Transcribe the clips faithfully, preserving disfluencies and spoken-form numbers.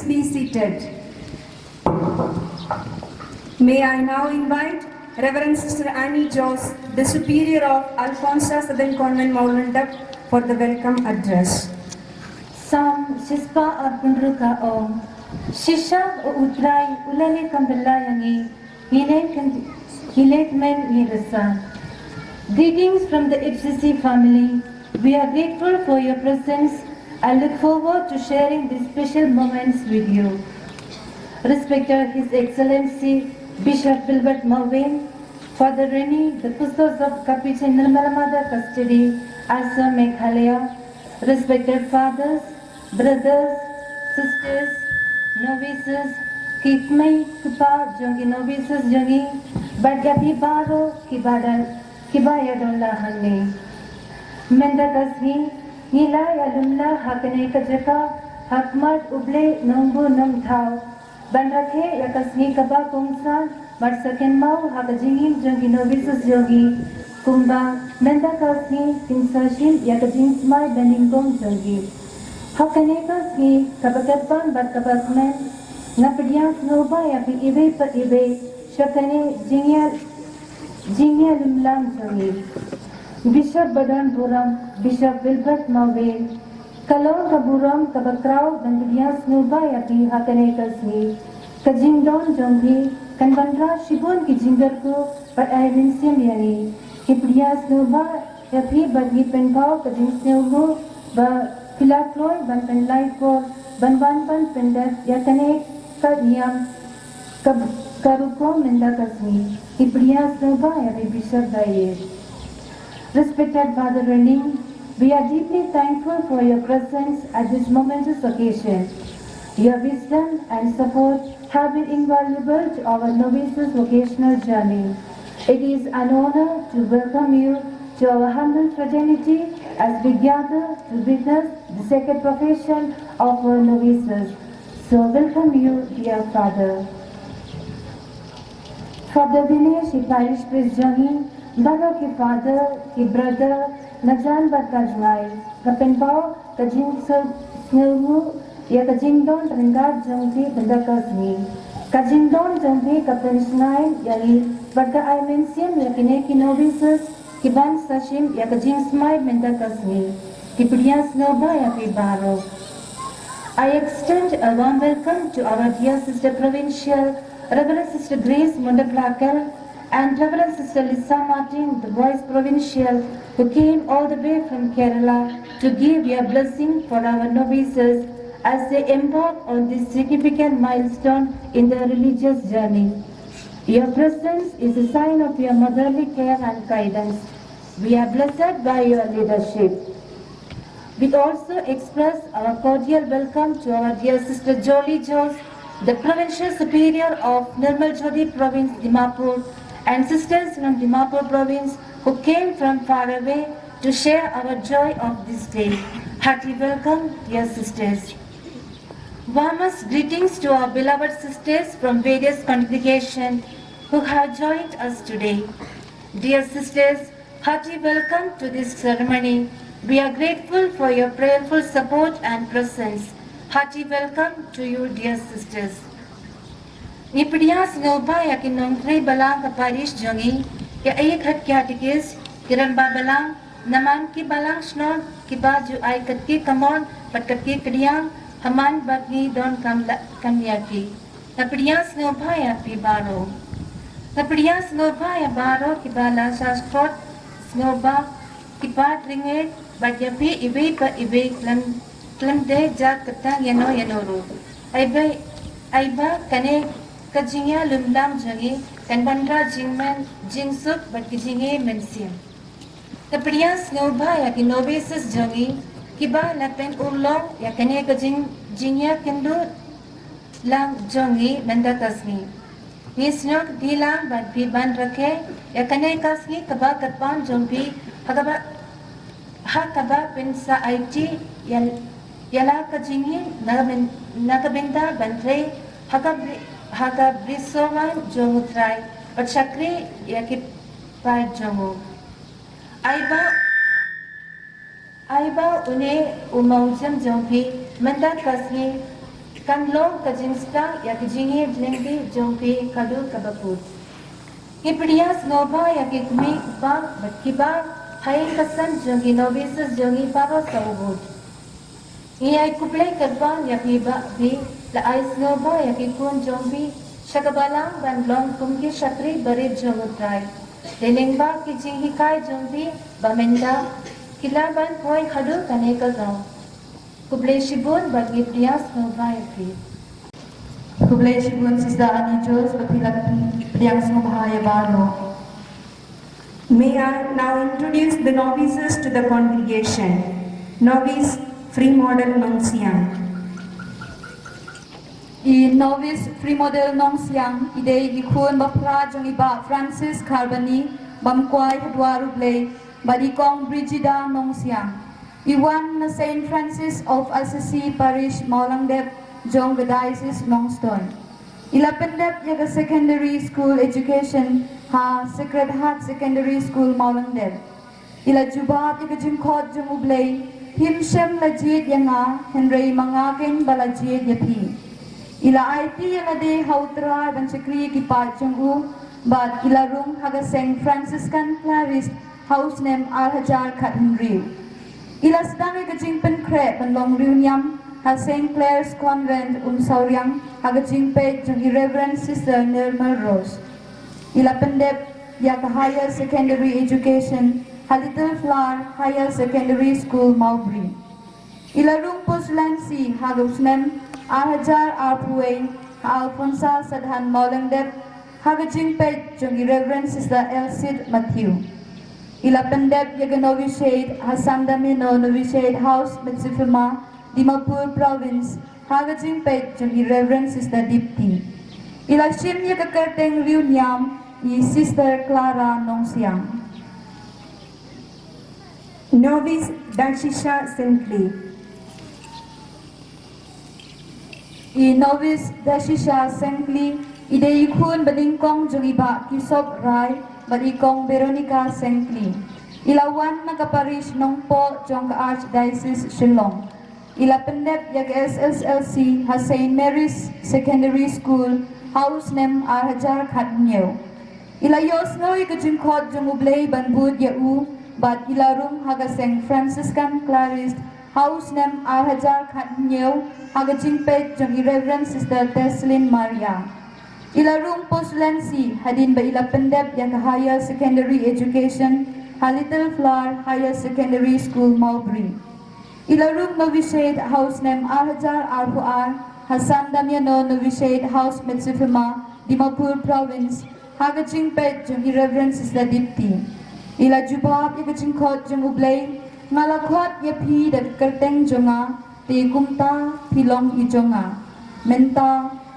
Be seated. May I now invite Reverend Sister Annie Joss, the Superior of Alphonsus Southern Convent, Mawlynnai, for the welcome address. Psalm shispah arphew hynriew ka ong, Shisha, O U Trai, u la leh kam bylla ïa ngi, ngi leh kan, ngi leh kmen ngi rasa. Greetings from the F C C family. We are grateful for your presence. I look forward to sharing these special moments with you. Respected His Excellency Bishop Wilbert Mawei, Father Rennie, the Custodes of Capuchin Nirmala Mother Custody, Assam, Meghalaya, respected fathers, brothers, sisters, novices, ki kmie ki kpa jong ki novices jong ngi, bad ïa phi baroh ki ba don, ki ba ïadon lang hangne. Mynta ka sngi, ngi la ïalum lang ha kane ka jaka, ha khmat U Blei Nongbuh Nongthaw, ban rakhe ïa ka sngi kaba kongsan, bad sa kynmaw ha ka jingim jong ki novices jong ngi, kumba mynta ka sngi kin sa shim ïa ka jingsmai banyngkong jong ngi. Ha kane ka sngi kaba kyrpang bad kaba kmen, nga pdiang sngewbha ïa phi iwei pa iwei sha kane jingïa, jingïalum lang jong ngi. Bishop ba don burom, Bishop Wilbert Mawei, ka long ka burom kaba khraw ban pdiang sngewbha ïa phi ha kane ka sngi. Ka jingdon jong phi kan wanrah shibun ki jingkyrkhu bad ai mynsiem ïa ngi. Ngi pdiang sngewbha ïa phi bad ngi pynpaw ka jingsngewnguh ba phi la kloi ban pynlait por ban wan ban pyndep ïa kane ka niam ka, ka rukom mynta ka sngi. Ngi pdiang sngewbha ïa phi Bishop Dayir. Respected Father Rennie, we are deeply thankful for your presence at this momentous occasion. Your wisdom and support have been invaluable to our novices' vocational journey. It is an honor to welcome you to our humble fraternity as we gather to witness the sacred profession of our novices. So welcome you, dear Father. Father Vinesh, i parish priest jong ngi, baroh ki father, ki brother, na jan bad ka jngai, nga pynpaw ka jingsngewnguh ïa ka jingdon ryngkat jong phi mynta ka sngi. Ka jingdon jong phi ka pynshngaiñ ïa ngi bad ka ai mynsiem ïa kine ki novices ki ban sa shim ïa ka jingsmai mynta ka sngi. Ngi pdiang sngewbha ïa phi baroh. I extend a warm welcome to our dear Sister Provincial, Reverend Sister Grace Mundakhlakel, and Reverend Sister Lisa Martin, the Vice Provincial, who came all the way from Kerala to give your blessing for our novices as they embark on this significant milestone in their religious journey. Your presence is a sign of your motherly care and guidance. We are blessed by your leadership. We also express our cordial welcome to our dear Sister Jolly Joss, the Provincial Superior of Nirmal Jyoti Province, Dimapur, and sisters from Dimapur Province who came from far away to share our joy of this day. Hearty welcome, dear sisters. Warmest greetings to our beloved sisters from various congregations who have joined us today. Dear sisters, hearty welcome to this ceremony. We are grateful for your prayerful support and presence. Hearty welcome to you, dear sisters. Ngi pdiang sngewbha ïa ki nongtrei balang ka parish jong ngi, ïa i khat ki katikis, ki rangbah balang, namar ki balang shnong kiba ju ai katki kamon bad katki kadiang, ha man ba ngi donkam la kam ïa ki. Nga pdiang sngewbha ïa phi baroh. Nga pdiang sngewbha ïa baroh kiba la sah skhot sngewbha, kiba tyrngeit bad ïa phi iwei pa iwei khlem, khlem dei jaka tang ïano ïano ruh. Ai ba, ai ba kane ka jingïalum lang jong ngi kan wanrah jingmen jingsuk bad ki jingïeit mynsiem. Nga pdiang sngewbha ïa ki novices jong ngi kiba la pynurlong ïa kane ka jing, jingïakynduh lang jong ngi mynta ka sngi. Ngi sngewkti lang bad phi ban rakhe ïa kane ka sngi kaba kyrpang jong phi, ha kaba, ha kaba phin sa aiti ïa, ïa la ka jingim na ka byn, na ka bynta ban trei ha ka bri, ha ka brisong jong U Trai bad shakri ïa ki paid jong u. Ai ba, ai ba une u mawjam jong phi mynta ka sngi kan long ka jingstad ïa ki jingïeit lynti jong phi khadduh kaba kut. Ngi pdiang sngewbha ïa ki kmie ki kpa bad kiba ha ïing ka sem jong ki novices jong ngi baroh sa u bud. Ngi ai khublei kyrpang ïa phi ba phi la ai sngewbha ïa ki khun jong phi sha ka balang ban long kum ki shakri barit jong U Trai. Dei lyngba ki jinghikai jong phi ba mynta ki lah ban poi haduh kane ka daw. Khublei shibun bad ngi pdiang sngewbha ïa phi. Khublei shibun Sister Annie Jones bad phi la pdiang sngewbha ïa baroh. May I now introduce the novices to the congregation. Novice Free Model Nongsiang. I novice Free Model Nongsiang i dei i khun ba phra jong i Bah Francis Kharbani, bam kwai ha dwar U Blei, bad i Kong Brigida Nongsiang. I wan na Saint Francis of Assisi Parish Mawlangdep jong ka Diocese Nongstoiñ. I la pyndep ïa ka secondary school education ha Sacred Heart Secondary School Mawlangdep. I la jubab ïa ka jingkhot jong U Blei, phim shym la jied ïa nga, hynrei ma nga keiñ ba la jied ïa phi. I la aiti ïa lade ha U Trai ban shakri ïa ki paid jong u, bad i la rung ha ka seng Franciscan Clarist ha u snem ar hajar khathynriew. I la sdang ïa ka jingpynkhreh ban long riewniam ha Saint Clare's Convent Umsawriang ha ka jingpeit jong i Reverend Sister Nirmal Rose. I la pyndep ïa ka Higher Secondary Education ha Little Flower Higher Secondary School Mawbri. I la rung postlancy ha ka snem ar hajar arphew wei ha Alphonsa Sadhan Mawlangdep ha ka jingpeit jong i Reverend Sister Elsid Matthew. I la pyndep ïa ka novitiate ha San Damiano Novitiate House, Metsipfima, Dimapur Province, ha ka jingpeit jong i Reverend Sister Dipti. I la shim ïa ka kyrteng riewniam i Sister Clara Nongsiang. Novice Dashisha Sengkli. I novice Dashisha Sengkli i dei i khun ba nyngkong jong i Bah Kisop Rai bad i Kong Veronica Sengkli. I la wan na ka parish Nongpoh jong ka Archdiocese Shillong. I la pyndep ïa ka S S L C ha Saint Mary's Secondary School ha u snem ar hajar khathynñiew. I la ïohsngew ïa ka jingkhot jong U Blei ban bud ïa u bad i la rung ha ka seng Franciscan Clarist ha u snem ar hajar khathynñiew ha ka jingpeit jong i Reverend Sister Teslin Maria. I la rung postlancy hadien ba i la pyndep ïa ka Higher Secondary Education ha Little Flower Higher Secondary School Mawbri. I la rung novitiate ha u snem ar hajar arphew ar ha San Damiano Novitiate House, Metsipfima, Dimapur Province, ha ka jingpeit jong i Reverend Sister Dipti. I la jubab ïa ka jingkhot jong U Blei, nga la khot ïa phi da ka kyrteng jong nga, te kumta phi long i jong nga. Mynta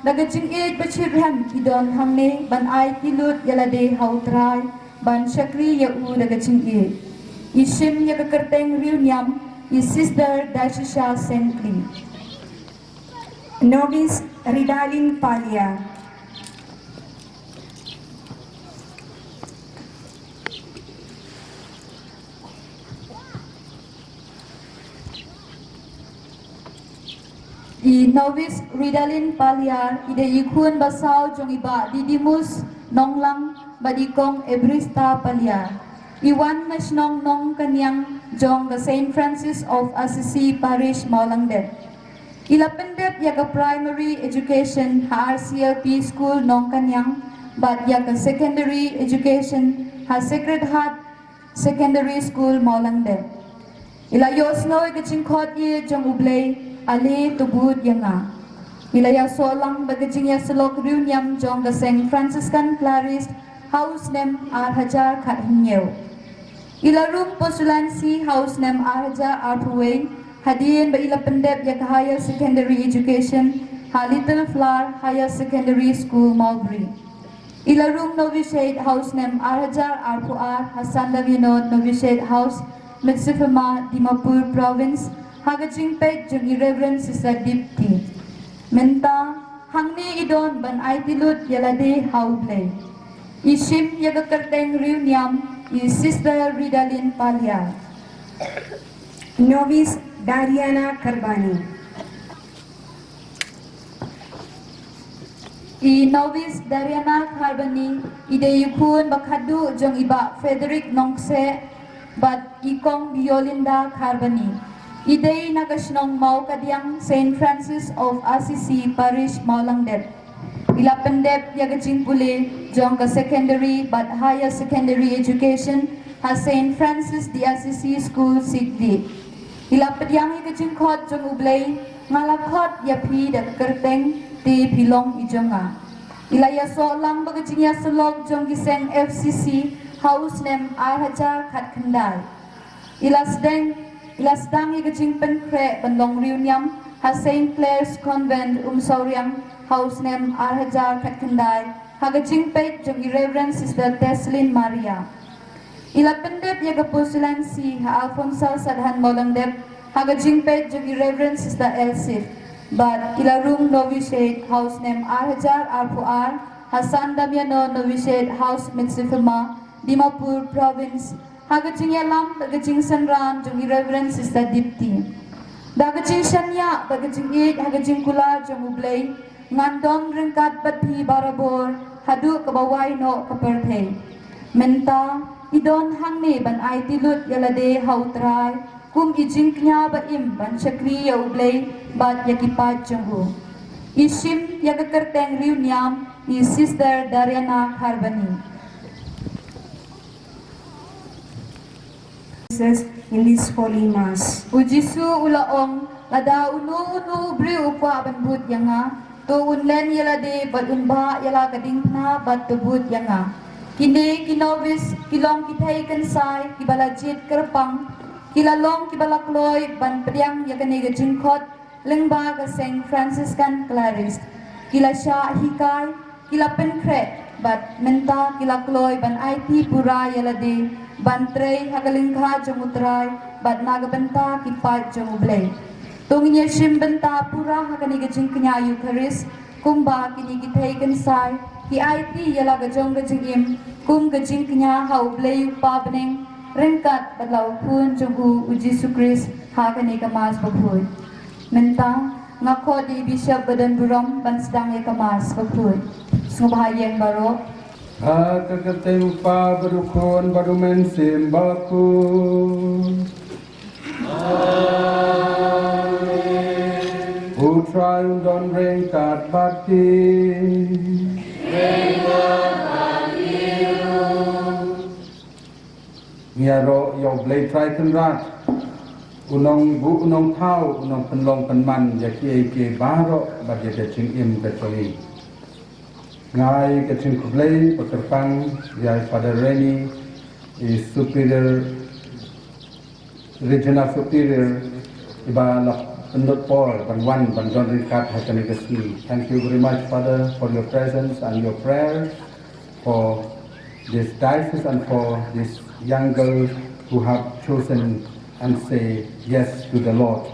da ka jingïeit ba shitrhem i don hangne ban aiti lut ïa lade ha U Trai ban shakri ïa u da ka jingïeit. I shim ïa ka kyrteng riewniam i Sister Dashisha Sengkli. Novice Ridalin Palia. I novice Ridalin Paliar i dei i khun ba saw jong i Bah Didymus Nonglang bad i Kong Ebrista Paliar. I wan na shnong Nongkaniang jong ka Saint Francis of Assisi Parish Mawlangdep. I la pyndep ïa ka primary education ha R C L P School Nongkaniang bad ïa ka secondary education ha Sacred Heart Secondary School Mawlangdep. I la ïohsngew ïa ka jingkhot ïeit jong U Blei, ale to bud ïa nga. I la ïasoh lang bad ka jingïasyllok riewniam jong ka seng Franciscan Clarist ha u snem ar hajar khathynñiew. I la rung postlancy ha u snem ar hajar arphew wei hadien ba i la pyndep ïa ka Higher Secondary Education ha Little Flower Higher Secondary School Mawbri. I la rung novitiate ha u snem ar hajar arphew ar ha San Damiano Novitiate House, Metsipfima, Dimapur Province, ha ka jingpeit jong i Reverend Sister Dipti. Mynta hangne i don ban aiti lut ïa lade ha U Blei. I shim ïa ka kyrteng riewniam i Sister Ridalin Paliar. Novice Dariana Karbani. I Novice Dariana Kharbani, i dei i khun ba khatduh jong i Bah Frederick Nongse, bad i Kong Yolinda Kharbani. I dei na ka shnong Mawkadiang, Saint Francis of Assisi Parish, Mawlangdep. I la pyndep ïa ka jingpule jong ka secondary bad higher secondary education ha Saint Francis de Assisi School, Sikdi. I la pdiang ïa ka jingkhot jong U Blei, nga la khot ïa phi da ka kyrteng, te phi long i jong nga. I la ïasoh lang bad ka jingïasyllok jong ki seng F C C ha u snem ar hajar khatkhyndai. I la sdang, i la sdang ïa ka jingpynkhreh ban long riewniam ha Saint Clare's Convent, Umsawriang, ha u snem ar hajar khatkhyndai, ha ka jingpeit jong i Reverend Sister Teslin Maria. I la pyndep ïa ka pustulancy ha Alphonsus Sadhan Mawlangdep, ha ka jingpeit jong i Reverend Sister Elsif. Bad i la rung novitiate ha u snem ar hajar arphew ar ha San Damiano Novitiate House, Mitsifima, Dimapur Province, ha ka jingïalam bad ka jingsynran jong i Reverend Sister Dipti. Da ka jingshaniah bad ka jingïeit ha ka jingkular jong U Blei, ngan don ryngkat bad phi barabor haduh kaba wai noh ka pyrthei. Mynta i don hangne ban aiti lut ïa lade ha U Trai kum i jingkñia ba im ban shakri ïa U Blei bad ïa ki paid jong u. I shim ïa ka kyrteng riewniam i Sister Dariana Kharbani. Jesus in this holy mass. U Jisu u la ong, lada uno uno u briew u kwah ban bud ïa nga, to un len ïa lade bad un bah ïa la ka diengphna bad to bud ïa nga. Kine ki novice ki long ki thei kynsai kiba la jied kyrpang, ki la long kiba la kloi ban pdiang ïa kane ka jingkhot lyngba ka seng Franciscan Clarist. Ki la shah hikai, ki la pynkhreh, bad mynta ki la kloi ban aiti pura ïa lade ban trei ha ka lyngkha jong U Trai bad na ka bynta ki paid jong U Blei. To ngin ïa shim bynta pura ha kane ka jingkñia Eukharist, kumba kine ki thei kynsai ki aiti ïa la ka jong ka jingim kum ka jingkñia ha U Blei U Kpa bneng ryngkat bad la U Khun jong u, U Jisu Khrist, ha kane ka Mass bakhuid. Mynta nga khot ïa i Bishop ba don burom ban sdang ïa ka Mass bakhuid. Sngewbha ïeng baroh. Ha ka kyrteng U Kpa bad U Khun bad U Mynsiem Bakhuid. U Trai un don ryngkat bad phi. Ngi ïaroh ïa U Blei Trai Kynrad, u nongbuh, u nongthaw, u nongpynlong pynman ïa kiei kiei baroh bad ïa ka jingim ka jong ngi. Nga ai ka jingkhublei ba kyrpang ïa i Father Renny, i Superior, Regional Superior, iba la pynlut por ban wan ban don ryngkat ha kane ka sngi. Thank you very much, Father, for your presence and your prayers for this diocese and for this young girl who have chosen and say yes to the Lord.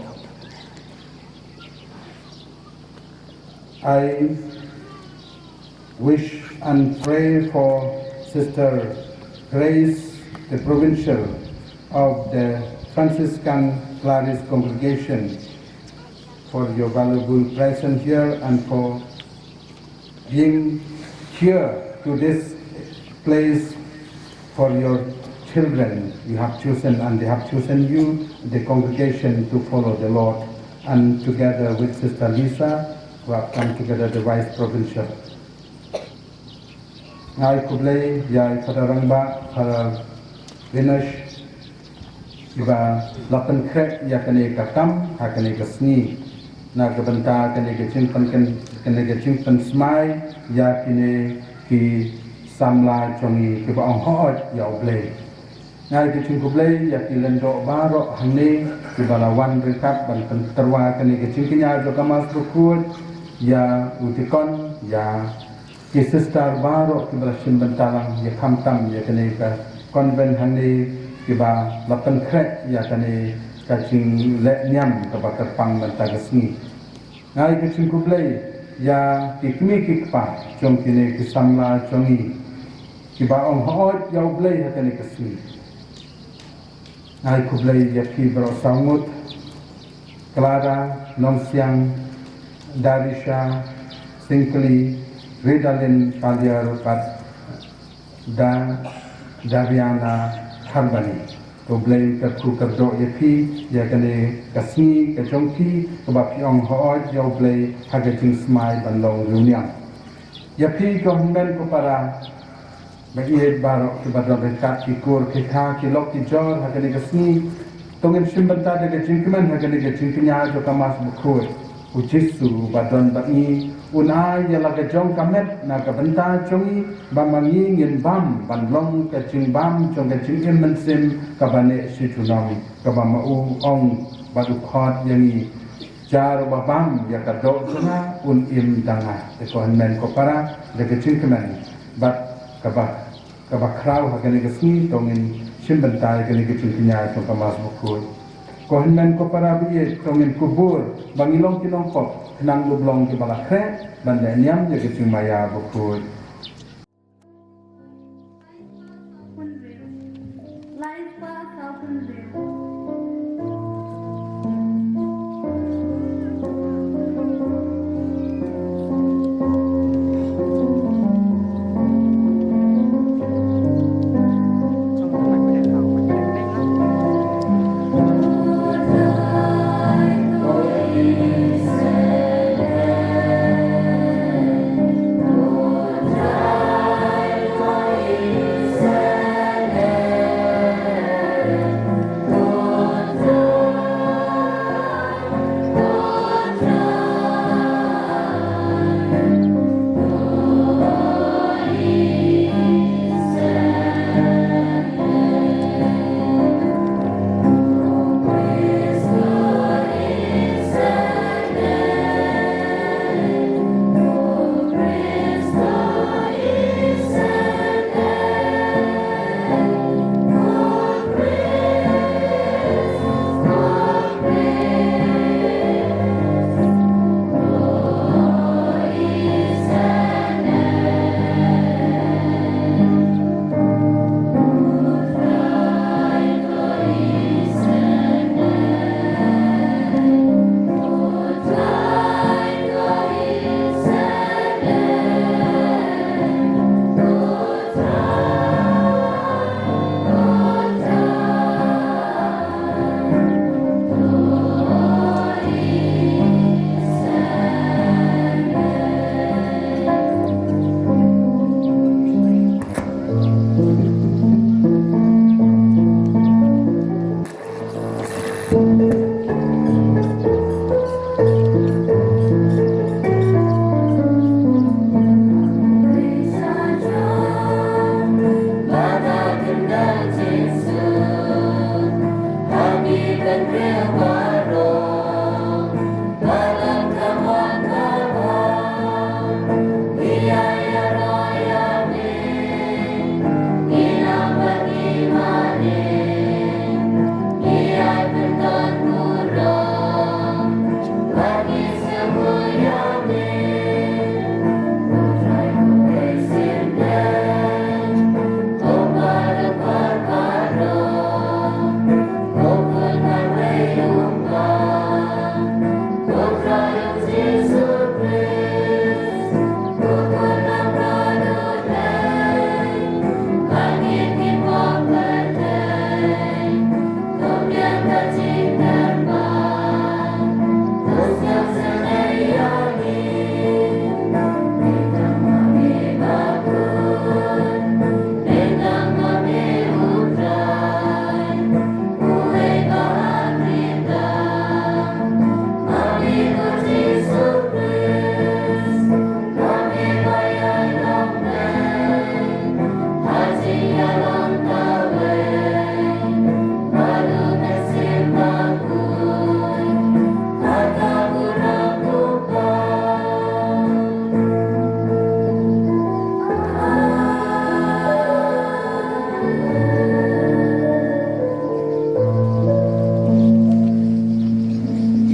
I wish and pray for Sister Grace, the provincial of the Franciscan Clarist Congregation, for your valuable presence here and for being here to this place for your children you have chosen, and they have chosen you, the congregation, to follow the Lord, and together with Sister Lisa, who have come together, the Vice Provincial. Nga ai khublei ïa i Father Rangbah, Father Vinesh, iba la pynkhreh ïa kane ka kam ha kane ka sngi. Na ka bynta kane ka jingpyn, kane ka jingpynsmai ïa kine ki samla jong ngi kiba ong hooid ïa U Blei. Nga ai ka jingkhublei ïa ki lyngdoh baroh hangne kiba la wan ryngkat ban pyntyrwa kane ka jingkñia jong ka Mass bakhuid, ïa u dikon, ïa ki sister baroh kiba la shim bynta lang, ïa khamtam ïa kane ka convent hangne kiba la pynkhreh ïa kane ka jingleh niam kaba kyrpang mynta ka sngi. Nga ai ka jingkhublei ïa ki kmie ki kpa jong kine ki samla jong ngi kiba ong hooid ïa U Blei ha kane ka sngi. Nga ai khublei ïa phi baroh saw ngut, Clara, Nongsiang, Darisha, Singkli, Redalin Paliar bad Da Dariana Harbani. To Blei un kyrkhu kyrdoh ïa phi ïa kane ka sngi ka jong phi kaba phi ong hooid ïa U Blei ha ka jingsmai ban long riewniam. Ïa phi ko hynmen ko para, ba ïeit baroh kiba don ryngkat ki kur ki kha ki lok ki jor ha kane ka sngi. To ngin shim bynta da ka jingkmen ha kane ka jingkñia jong ka Mass Bakhuid. U Jisu ba don bad ngi un ai ïa la ka jong ka met na ka bynta jong ngi ba ma ngi ngin bam ban long ka jingbam jong ka jingim mynsiem kaba neh shi junom, kaba ma u ong bad u khot ïa ngi, jar uba bam ïa ka doh jong nga un im da nga. Te ko hynmen ko para, da ka jingkmen bad kaba kaba khraw ha kane ka sngi to ngin shim bynta ïa kane ka jingkñia jong ka Mass Bakhuid. Ko hynmen ko para ba ïeit, to ngin kubur ba ngi long ki nongpop khnang ba long kiba la khreh ban leh niam ïa ka jingmaïa bakhuid.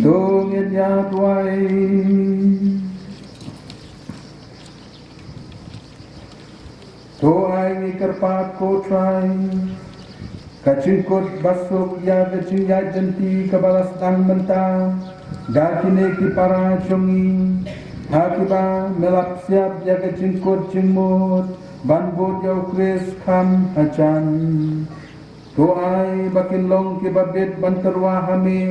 To ngin ïa duwai. To ai ngi kyrpad ko Trai, ka jingkut ba suk ïa ka jingïaid lynti kaba la sdang mynta da kine ki para jong ngi, Ha kiba me la psiap ïa ka jingkut jingmut ban bud ïa u Khrist kham hajan. To ai ba kin long kiba bit ban tyrwa ha me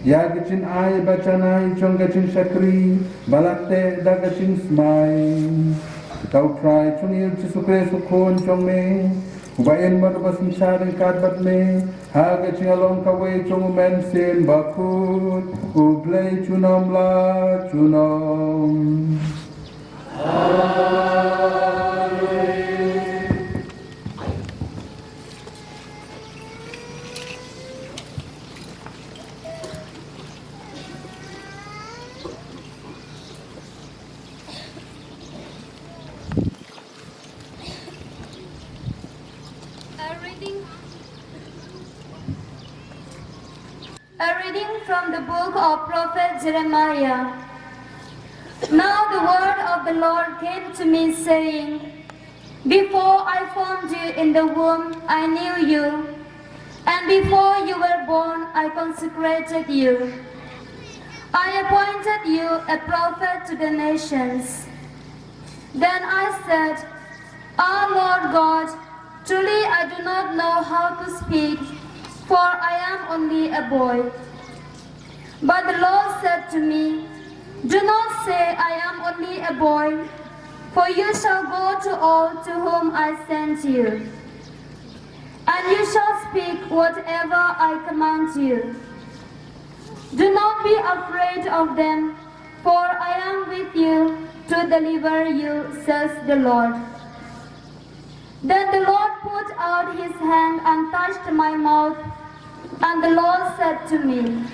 ïa ka jingai ba janai jong ka jingshakri ba la teh da ka jingsmai. Ka U Trai jong ngi U Jisu Khrist U Khun jong me, uba im bad uba synshar ryngkat bad me ha ka jinglong kawei jong U Mynsiem Bakhuid, U Blei junom la junom. A reading, a reading from the book of Prophet Jeremiah. Now the word of the Lord came to me, saying, Before I formed you in the womb, I knew you, and before you were born, I consecrated you. I appointed you a prophet to the nations. Then I said, Ah, Lord God, truly I do not know how to speak, for I am only a boy. But the Lord said to me, Do not say, I am only a boy, for you shall go to all to whom I sent you, and you shall speak whatever I command you. Do not be afraid of them, for I am with you to deliver you, says the Lord. Then the Lord put out his hand and touched my mouth, and the Lord said to me,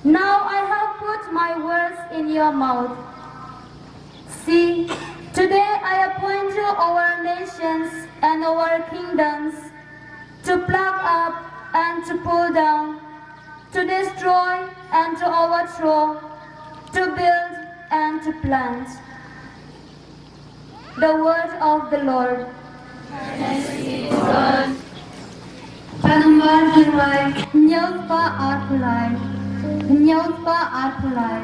Now I have put my words in your mouth. See, today I appoint you over nations and over kingdoms, to pluck up and to pull down, to destroy and to overthrow, to build and to plant. The word of the Lord. Thanks be to God. Panambar Hynrwai, hynñiewspah arphew lai, hynñiewspah arphew lai.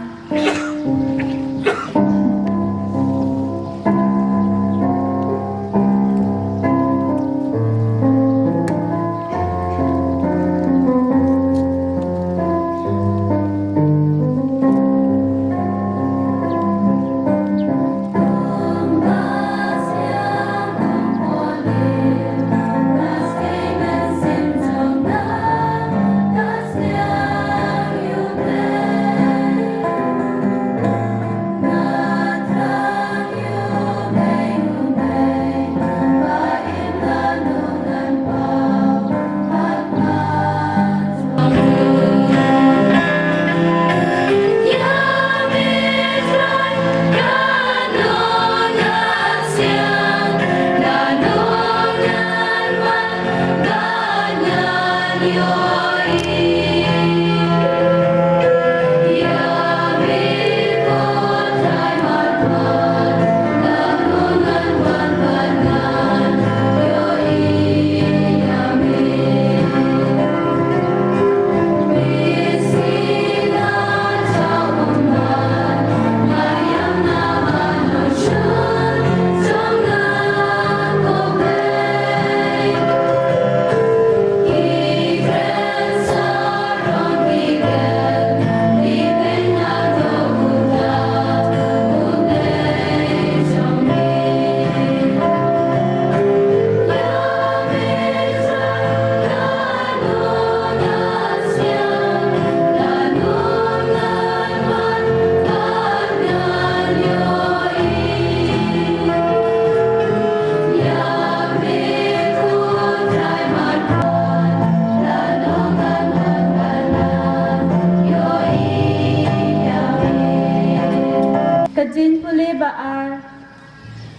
Ka jingpule ba ar,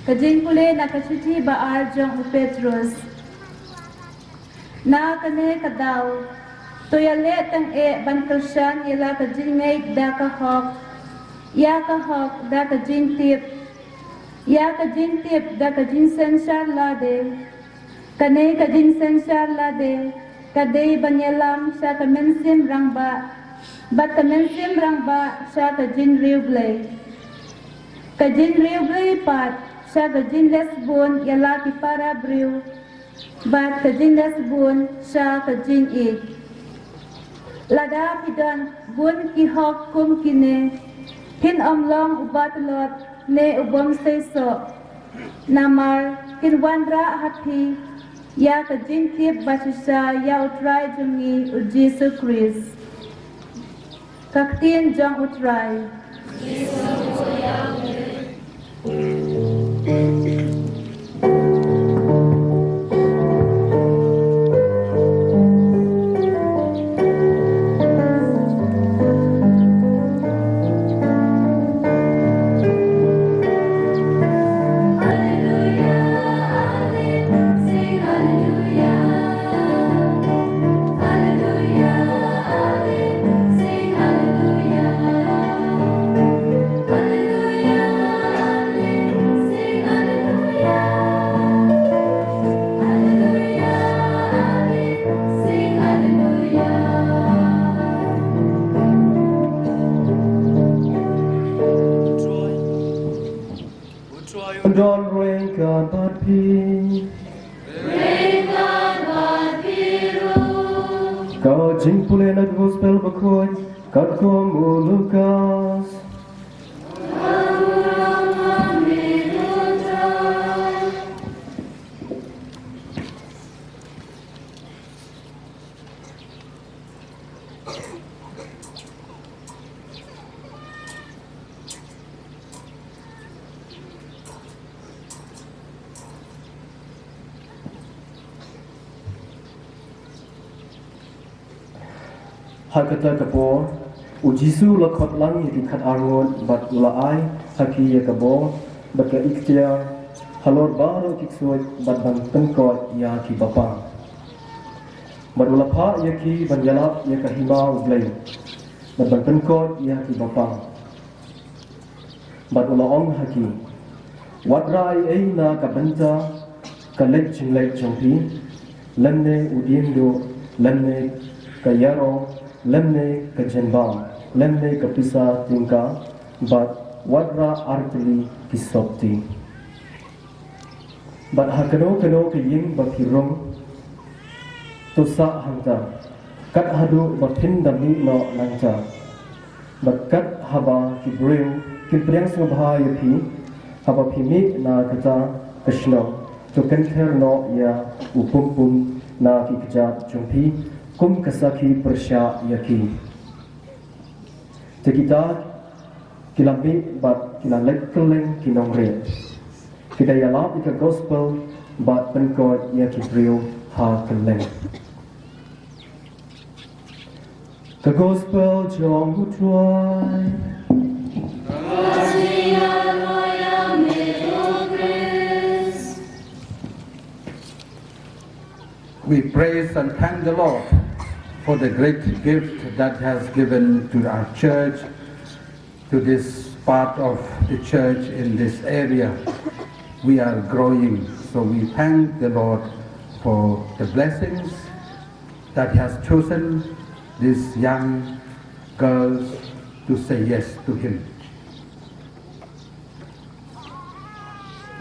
ka jingpule na ka shithi ba ar jong u Petros. Na kane ka daw, to ïaleh tang eh ban kyrshan ïa la ka jingngeit da ka hok, ïa ka hok da ka jingtip, ïa ka jingtip da ka jingsynshar lade. Kane ka jingsynshar lade ka dei ban ïalam sha ka mynsiem rangbah, bad ka mynsiem rangbah sha ka jingriewblei. Ka jingriewblei pat sha ka jingleh sbun ïa la ki para briew, bad ka jingleh sbun sha ka jingïeit. Lada phi don bun ki hok kum kine, phin ym long uba tlot ne u bym seisoh. Namar kin wanrah ha phi ïa ka jingtip bashisha ïa U Trai jong ngi U Jisu Khrist. Ka ktien jong U Trai. Don ruh ïa ka bad phi. Ka jingpule na ka Gospel Bakhuid katkum u Lukas. Ha kata ka por, U Jisu u la khot lang ïa ki khatar ngut bad u la ai ha ki ïa ka bor bad ka iktiar halor baroh ki ksuid bad ban pynkhuid ïa ki bapang. Bad u la phah ïa ki ban ïalap ïa ka hima U Blei bad ban pynkhuid ïa ki bapang. Bad u la ong ha ki, wat rah ei ei na ka bynta ka leit jingleit jong phi, lymne u diengduh, lymne ka ïarong, lymne ka jingbam, lymne ka pisa tyngka, bad wat rah artylli ki sopti. Bad ha kano kano ka ïing ba phi rung, to sah hangta, kat haduh ba phin da mih noh nangta. Bad kat haba ki briew kin pdiang sngewbha ïa phi haba phi mih na kata ka shnong, to kynther noh ïa u pum pum na ki kjat jong phi kum ka sakhi pyrshah ïa ki. Te kita ki la mih bad ki la leit kylleng ki nongrim, ki da ïalap ïa ka gospel bad pynkhuid ïa ki briew ha kylleng. Ka gospel jong U Trai. We praise and thank the Lord for the great gift that has given to our church, to this part of the church in this area. We are growing, so we thank the Lord for the blessings that He has chosen these young girls to say yes to Him.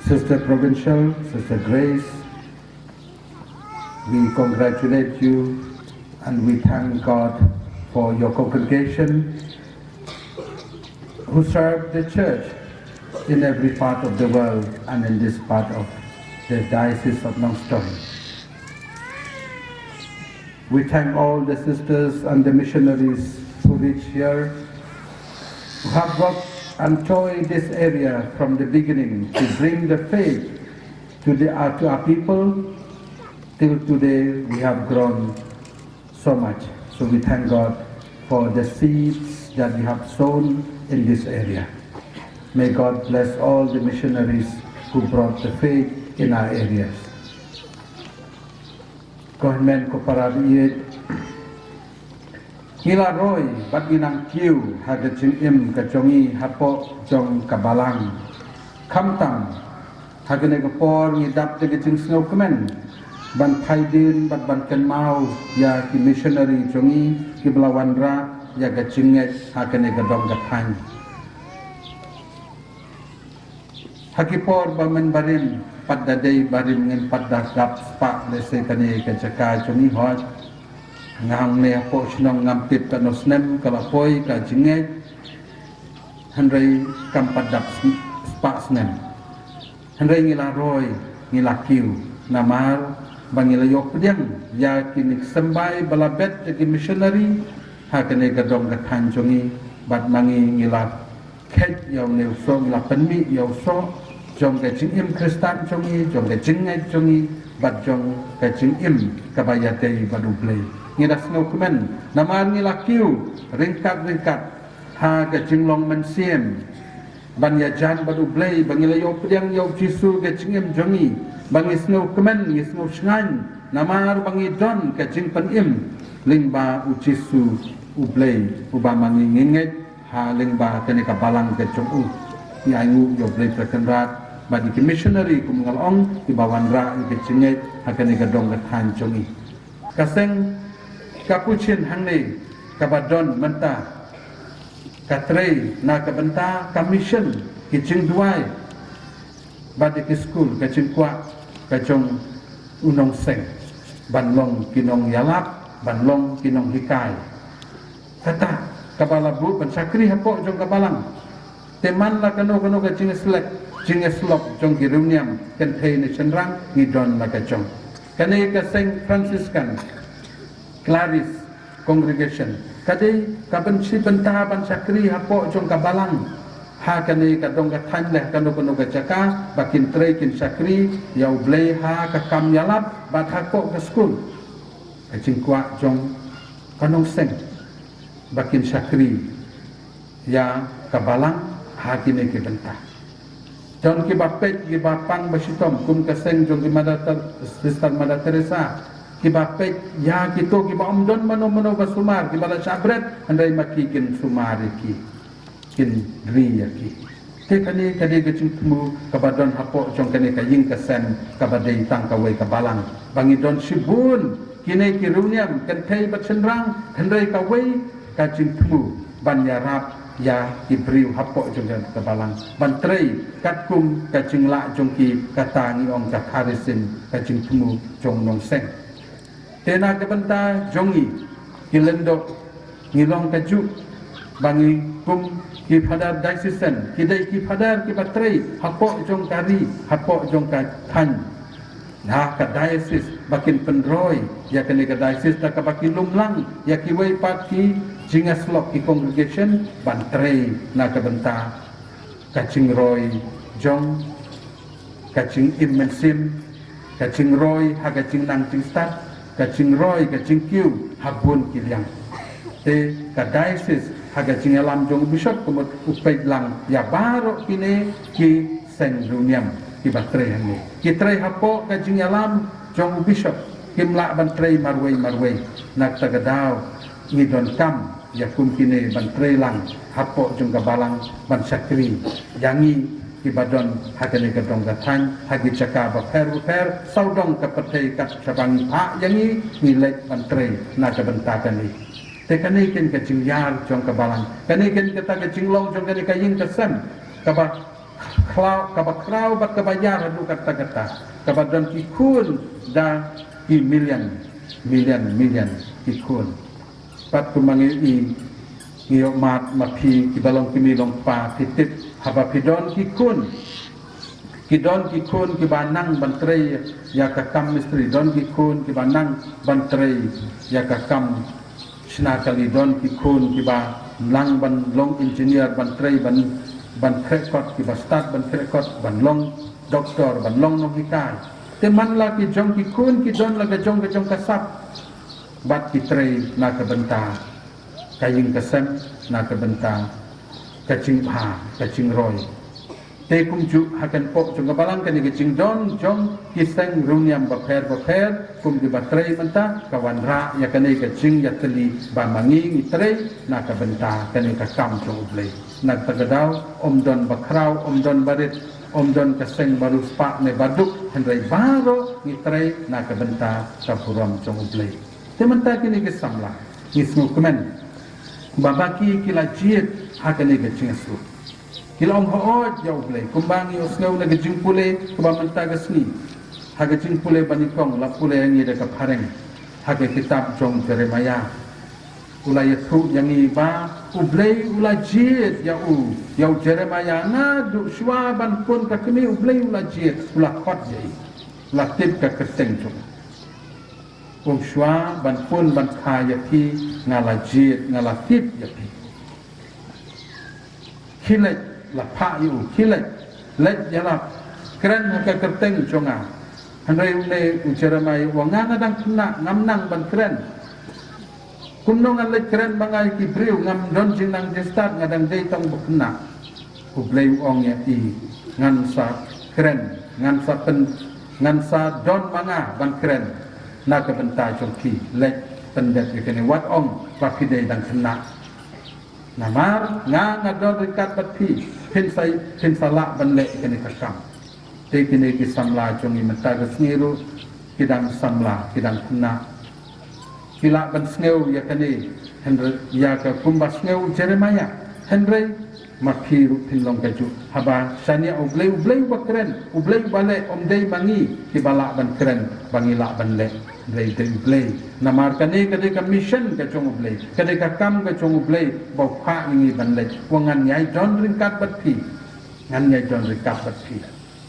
Sister Provincial, Sister Grace, we congratulate you and we thank God for your congregation who serve the church in every part of the world and in this part of the Diocese of Nongstoin. We thank all the sisters and the missionaries who reach here, who have worked and toiled this area from the beginning to bring the faith to the, uh, to our people. Till today, we have grown so much. So we thank God for the seeds that we have sown in this area. May God bless all the missionaries who brought the faith in our areas. Ko hynmen ko para baieit, ngi la roi bad ngi nang kiew ha ka jingim ka jong ngi hapoh jong ka balang. Khamtam ha kane ka por ngi dap da ka jingsngewkmen ban phai dien bad ban kynmaw ïa ki missionary jong ngi kiba la wanrah ïa ka jingngeit ha kane ka dong ka thaiñ. Ha ki por ba mynbarim pat da dei barim ngin pat da dap spah lehse kane ka jaka jong ngi hoi. Nga hangne hapoh shnong ngam tip katno snem ka la poi ka jingngeit. Hynrei kam pat dap spah snem. Hynrei ngi la roi, ngi la kiew. Namar ba ngi la ïoh pdiang ïa kine ki symbai ba la bet da ki missionary ha kane ka dong ka thaiñ jong ngi, bad ma ngi ngi la kheit ïa une u soh, ngi la pynmih ïa u soh jong ka jingim Khristan jong ngi, jong ka jingngeit jong ngi, bad jong ka jingim kaba ïadei bad U Blei. Ngi da sngewkmen namar ngi la kiew ryngkat ryngkat ha ka jinglong mynsiem ban ïajan bad U Blei, ba ngi la ïoh pdiang ïa U Jisu ka jingim jong ngi, ba ngi sngewkmen, ngi sngewshngaiñ namar ba ngi don ka jingpynim lyngba U Jisu U Blei, uba ma ngi ngi ngeit ha lyngba kane ka balang ka jong u. Ngi ainguh ïa U Blei Trai Kynrad bad ïa ki missionary, kum nga la ong, kiba wanrah ïa ka jingngeit ha kane ka dong ka thaiñ jong ngi. Ka seng Capuchin hangne kaba don mynta ka trei na ka bynta ka mission, ki jingduwai bad ïa ki skul, ka jingkwah ka jong u nongseng ban long ki nongïalap, ban long ki nonghikai. Kata kaba la buh ban shakri hapoh jong ka balang. Te man la kano kano ka jingïaslek, jingïaslok jong ki riewniam kynthei ne shynrang, ngi don la ka jong. Kane ka seng Franciscan Clarice Congregation ka dei ka ban shi bynta ban shakri hapoh jong ka balang. Ha kane ka dong ka thaiñ leh kano kano ka jaka ba kin trei kin shakri ïa U Blei ha ka kam ïalap bad hapoh ka skul. Ka jingkwah jong ka nongseng ba kin shakri ïa ka balang ha kine ki bynta. Don kiba peit, kiba pang ba shitom, kum ka seng jong ki Mother Ter-, Sister Mother Teresa, kiba peit ïa kito kiba ym don mano mano ba sumar, kiba la shah bret, hynrei ma ki kin sumar ïa ki, kin ri ïa ki. Te kane ka dei ka jingthmu kaba don hapoh jong kane ka ïing ka sem kaba dei tang kawei ka balang. Ba ngi don shibun kine ki riewniam kynthei bad shynrang, hynrei kawei ka jingthmu ban ïarap ïa ki briew hapoh jong ka balang, ban trei katkum ka jinglah jong ki, kata ngi ong ka charism, ka jingthmu jong nongseng. Te na ka bynta jong ngi ki lyngdoh, ngi long kajuh ba ngi kum ki Father Diocesan, ki dei ki Father kiba trei hapoh jong ka ri, hapoh jong ka thaiñ, ha ka diocese, ba kin pynroi ïa kane ka diocese da kaba ki lum lang ïa kiwei pat ki jingïasyllok, ki congregation, ban trei na ka bynta ka jingroi jong ka jingim mynsiem, ka jingroi ha ka jingnang jingstad, ka jingroi, ka jingkiew ha bun ki liang. Te ka diocese ha ka jingïalam jong u bishop ka mut u peit lang ïa baroh kine ki seng riewniam kiba trei hangne. Ki trei hapoh ka jingïalam jong u bishop, kim lah ban trei marwei marwei. Na kata ka daw ngi donkam ïa kum kine ban trei lang hapoh jong ka balang, ban shakri ïa ngi kiba don ha kane ka dong ka thaiñ, ha ki jaka bapher bapher, sawdong ka pyrthei kat shaba ngi phah ïa ngi, ngi leit ban trei na ka bynta kane. Te kane ken ka jingïar jong ka balang, kane ken kata ka jinglong jong kane ka ïing ka sem kaba khraw, kaba khraw bad kaba ïar haduh katta katta, kaba don ki khun da ki million, million, million ki khun. Pat kumba ngi ïohi, ngi ïoh mad ma phi kiba long kmie long kpa, phi tip, haba phi don ki khun, ki don ki khun kiba nang ban trei ïa ka kam mistri, don ki khun kiba nang ban trei ïa ka kam shna kali, don ki khun kiba nang ban long engineer, ban trei, ban, ban khreh kot, kiba stad ban khreh kot, ban long doktor, ban long nonghikai. Te man la ki jong ki khun ki don la ka jong ka jong ka sap, bad ki trei na ka bynta ka ïing ka sem, na ka bynta ka jingbha, ka jingroi. Te kumjuh ha ka kynpoh jong ka balang, kane ka jingdon jong ki seng riewniam bapher bapher kum kiba trei mynta ka wanrah ïa kane ka jingïatylli ba ma ngi ngi trei na ka bynta kane ka kam jong U Blei. Na kata ka daw, ym don ba khraw, ym don ba rit, ym don ka seng ba riewspah ne ba duk, hynrei baroh ngi trei na ka bynta ka burom jong U Blei. Te mynta kine ki samla, ngi sngewkmen ba ma ki ki la jied ha kane ka jingsuk. Ki la ong hooid ïa U Blei, kumba ngi ïohsngew na ka jingpule kaba mynta ka sngi. Ha ka jingpule ba nyngkong la pule ïa ngi da ka phareng ha ka kitab jong Jeremiah. U la ïathuh ïa ngi ba U Blei u la jied ïa u, ïa u Jeremiah, naduh shuwa ban pun ka kmie U Blei u la jied, u la khot ïa i, u la tip ka kyrteng jong u. U ong shuwa ban pun ban kha ïa phi, nga la jied, nga la tip ïa phi. Khie, la phah ïa u, khie, leit ïalap, kren ha ka kyrteng jong nga. Hynrei une u Jeremiah u ong, nga nga dang khynnah, ngam nang ban kren. Kumno ngan leit kren ma nga ïa ki briew, ngam don jingnang jingstad, nga dang dei tang ba khynnah. U Blei u ong ïa i, ngan sa kren, ngan sa pyn, ngan sa don ma nga ban kren na ka bynta jong phi, leit pyndep ïa kane, wat ong ba phi dei dang khynnah. Namar nga nga don ryngkat bad phi, phin sa, phin sa lah ban leh kane ka kam. Te kine ki samla jong ngi mynta ka sngi ruh ki dang samla, ki dang khynnah. Ki lah ban sngew ïa kane, hynrei ïa ka kumba sngew Jeremiah. Hynrei ma phi ruh phin long kajuh. Haba shaniah U Blei, U Blei uba kren, U Blei uba leh, ym dei ma ngi kiba lah ban kren, ba ngi lah ban leh. Hynrei dei U Blei. Namar kane ka dei ka mission ka jong U Blei, ka dei ka kam ka jong U Blei ba u phah ïa ngi ban leh. U ong ngan ïai don ryngkat bad phi. Ngan ïai don ryngkat bad phi.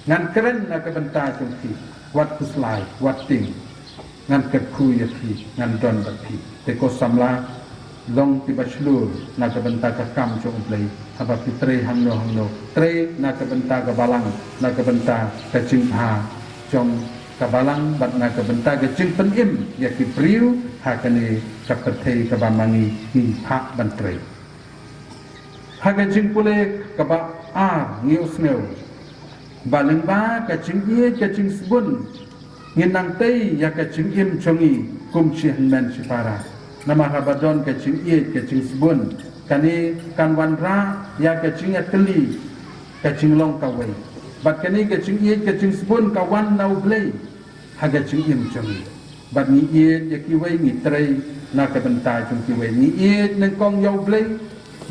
Ngan kren na ka bynta jong phi. Wat khuslai, wat tieng. Ngan kyrkhu ïa phi, ngan don bad phi. Te ko samla, long kiba shlur na ka bynta ka kam jong U Blei. Haba phi trei hangno hangno, trei na ka bynta ka balang, na ka bynta ka jingbha jong ka balang, bad na ka bynta ka jingpynim ïa ki briew ha kane ka pyrthei kaba ma ngi ngi phah ban trei. Ha ka jingpule kaba ar ngi ïohsngew ba lyngba ka jingïeit ka jingsbun ngin nang tei ïa ka jingim jong ngi kum shi hynmen shi para. Namar haba don ka jingïeit ka jingsbun, kane kan wanrah ïa ka jingïatylli, ka jinglong kawei. Bad kane ka jingïeit ka jingsbun ka wan na U Blei ha ka jingim jong ngi. Bad ngi ïeit ïa kiwei, ngi trei na ka bynta jong kiwei. Ngi ïeit nyngkong ïa U Blei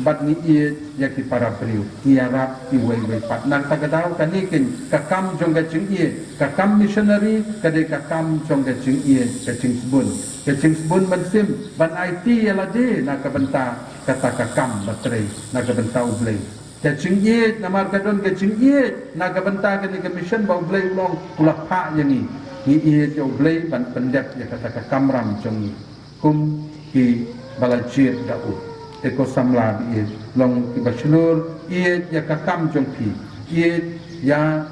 bad ngi ïeit ïa ki para briew. Ngi ïarap iwei iwei pat. Na kata ka daw kane keiñ ka kam jong ka jingïeit, ka kam missionary ka dei ka kam jong ka jingïeit ka jingsbun. Ka jingsbun mynsiem ban aiti ïa lade na ka bynta kata ka kam ba trei na ka bynta U Blei. Ka jingïeit, namar ka don ka jingïeit na ka bynta kane ka mission ba U Blei u long u la phah ïa ngi. Ngi ïeit ïa U Blei ban pyndep ïa kata ka kamram jong ngi kum kiba la jied da u. Te ko samla ba ïeit, long kiba shlur, ïeit ïa ka kam jong phi, ïeit ïa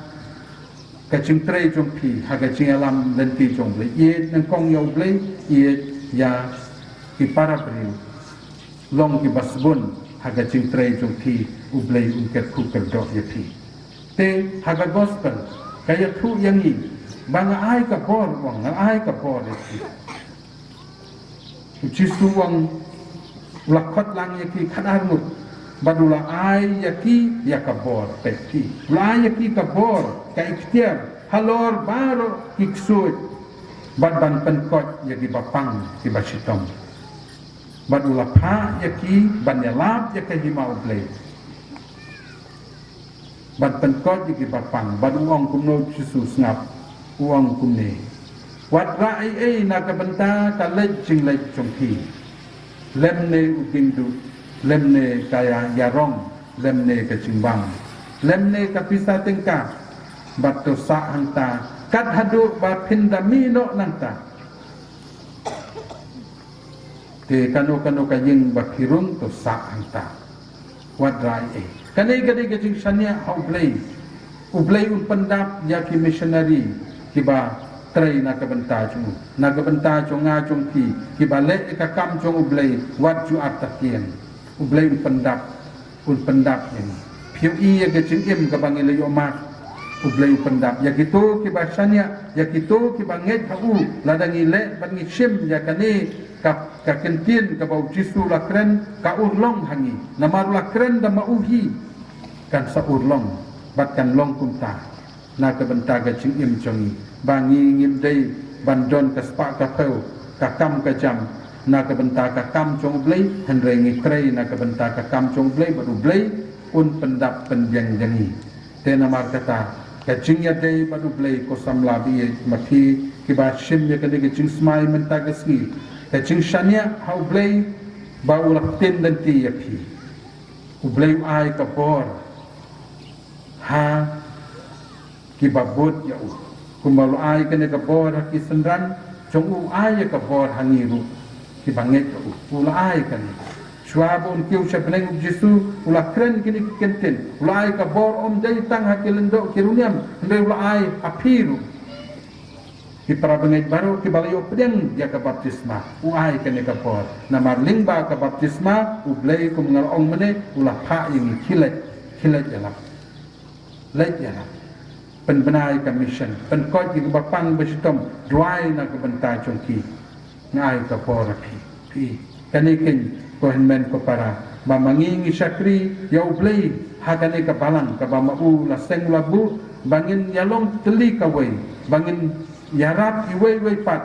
ka jingtrei jong phi ha ka jingïalam lynti jong U Blei, ïeit nyngkong ïa U Blei, ïeit ïa ki para briew. Long kiba sbun ha ka jingtrei jong phi, U Blei un kyrkhu kyrdoh ïa phi. Te ha ka gospel ka ïathuh ïa ngi ba nga ai ka bor, u ong, nga ai ka bor ïa phi. U Jisu u ong u la khot lang ïa ki khatar ngut bad u la ai ïa ki ïa ka bor, peit phi. U la ai ïa ki ka bor, ka iktiar halor baroh ki ksuid bad ban pynkoit ïa kiba pang kiba shitom. Bad u la phah ïa ki ban ïalap ïa ka hima U Blei, ban pynkoit ïa kiba pang. Bad u ong kumno U Jisu? Sngap, u ong kumne: Wat rah ei ei na ka bynta ka leit jingleit jong phi, lymne u diengduh, lymne ka ïa, ïarong, lymne ka jingbam, lymne ka pisa tyngka, bad to sah hangta kat haduh ba phin da mih noh nangta. Te kano kano ka ïing ba phi rung, to sah hangta. Wat rah ei ei. Kane ka dei ka jingshaniah ha U Blei. U Blei un pyndap ïa ki missionary kiba trei na ka bynta jong u, na ka bynta jong nga jong phi, kiba leh ïa ka kam jong U Blei wat ju artatien. U Blei un pyndap, un pyndap ïa ngi. Phi ïohi ïa ka jingim kaba ngi la ïoh mad, U Blei u pyndap. Ïa kito kiba shaniah, ïa kito kiba ngeit ha u, lada ngi leh bad ngi shim ïa kane ka, ka kyntien kaba U Jisu u la kren, ka urlong ha ngi. Namar u la kren da ma u hi, kan sa urlong bad kan long kumta na ka bynta ka jingim jong ngi, ba ngi ngim dei ban don ka spah ka phew, ka kam ka jam na ka bynta ka kam jong U Blei, hynrei ngi trei na ka bynta ka kam jong U Blei bad U Blei Un pyndap pynbiang ïa ngi. Te namar kata, ka jingïadei bad U Blei ko samla baieit, ma phi kiba shim ïa kane ka jingsmai mynta ka sngi, ka jingshaniah ha U Blei ba u la ktien lynti ïa phi. U Blei u ai ka bor ha kiba bud ïa u. Kumba u la ai kane ka bor ha ki synran jong u, u ai ïa ka bor ha ngi ruh kiba ngeit ïa u. U la ai kane. Shuwa ba un kiew sha bneng, U Jisu u la kren kine ki kyntien. U la ai ka bor ym dei tang ha ki lyngdoh ki riewniam, hynrei u la ai ha phi ruh. Ki para bangeit baroh kiba la ïoh pdiang ïa ka baptisma, u ai kane ka bor. Namar lyngba ka baptisma, U Blei, kum nga la ong mynne, u la phah ïa ngi, khie leit, khie leit ïalap. Leit ïalap. Pynbna ïa ka mission. Pynkoit ïa kiba pang ba shitom. Duwai na ka bynta jong ki. Nga ai ka bor ha phi. Phi. Kane keiñ ko hynmen ko para. Ba ma ngi ngi shakri ïa U Blei ha kane ka balang kaba ma u la seng la buh. Ba ngin ïalong tylli kawei. Ba ngin ïarap iwei iwei pat.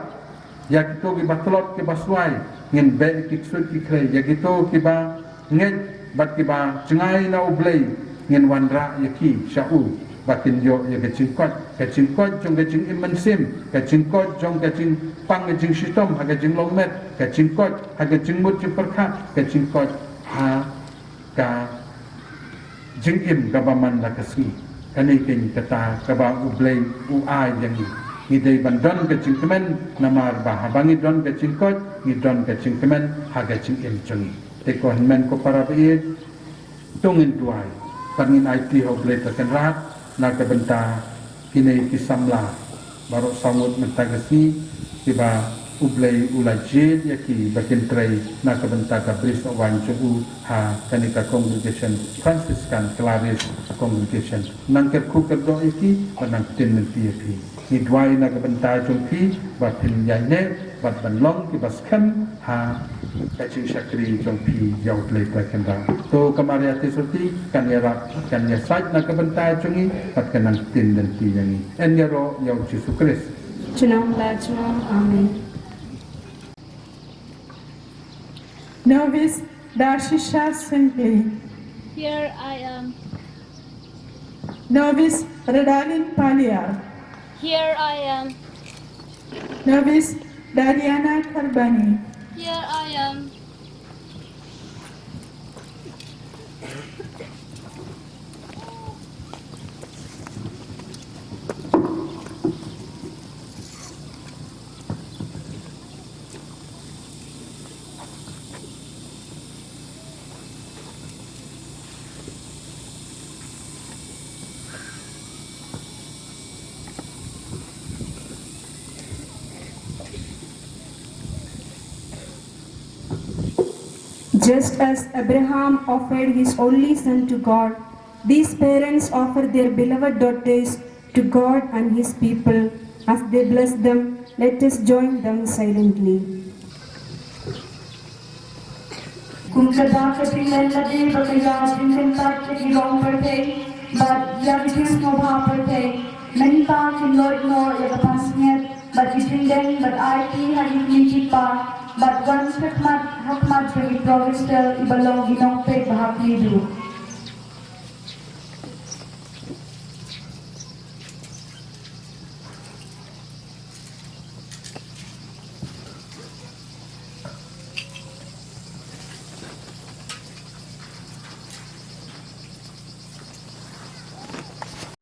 Ïa kito kiba tlot kiba swai, ngin beh ki ksuid ki khrei. Ïa kito kiba ngeit bad kiba jngai na U Blei, ngin wanrah ïa ki sha u, ba kin ïoh ïa ka jingkoit, ka jingkoit jong ka jingim mynsiem, ka jingkoit jong ka jingpang ka jingshitom ha ka jinglong met, ka jingkoit ha ka jingmut jingpyrkhat, ka jingkoit ha ka jingim kaba man la ka sngi. Kane keiñ kata kaba U Blei u ai ïa ngi. Ngi dei ban don ka jingkmen, namar ba haba ngi don ka jingkoit, ngi don ka jingkmen ha ka jingim jong ngi. Te ko hynmen ko para baieit, to ngin duwai, bad ngin aiti ha U Blei Trai Kynrad na ka bynta kine ki samla baroh saw ngut mynta ka sngi, kiba U Blei u la jied ïa ki ba kin trei na ka bynta ka bri sohwaiñ jong u ha kane ka congregation Franciscan Clarice Congregation. Nang kyrkhu kyrdoh ïa ki, bad nang ktien lynti ïa ki. Ngi duwai na ka bynta jong ki, ba phin ïaineh bad ban long kiba skhem ha ka jingshakri jong phi ïa U Blei Trai Kynrad. To ka Maria Theisotti kan ïarap, kan ïasaid na ka bynta jong ngi, bad kan nang ktien lynti ïa ngi. Yn ïaroh ïa U Jisu Khrist. Junom la junom. Amen. Novice Darshisha Singli. Here I am. Novice Radalin Paliar. Here I am. Novice Dariana Karbani. Here I am. Just as Abraham offered his only son to God, these parents offer their beloved daughters to God and His people. As they bless them, let us join them silently. Kum ka da ka jinglen lade ba ka ïa jingkyntat ka jingrong pyrthei bad ïa ka jingsngewbha pyrthei, mynta kin loit noh ïa ka pansngiat bad ki jingdeng bad aiti ha ki kmie ki kpa, bad wan shakhmat ha khmat jong i Provistel iba long i nongpeit ba ha khmih duh.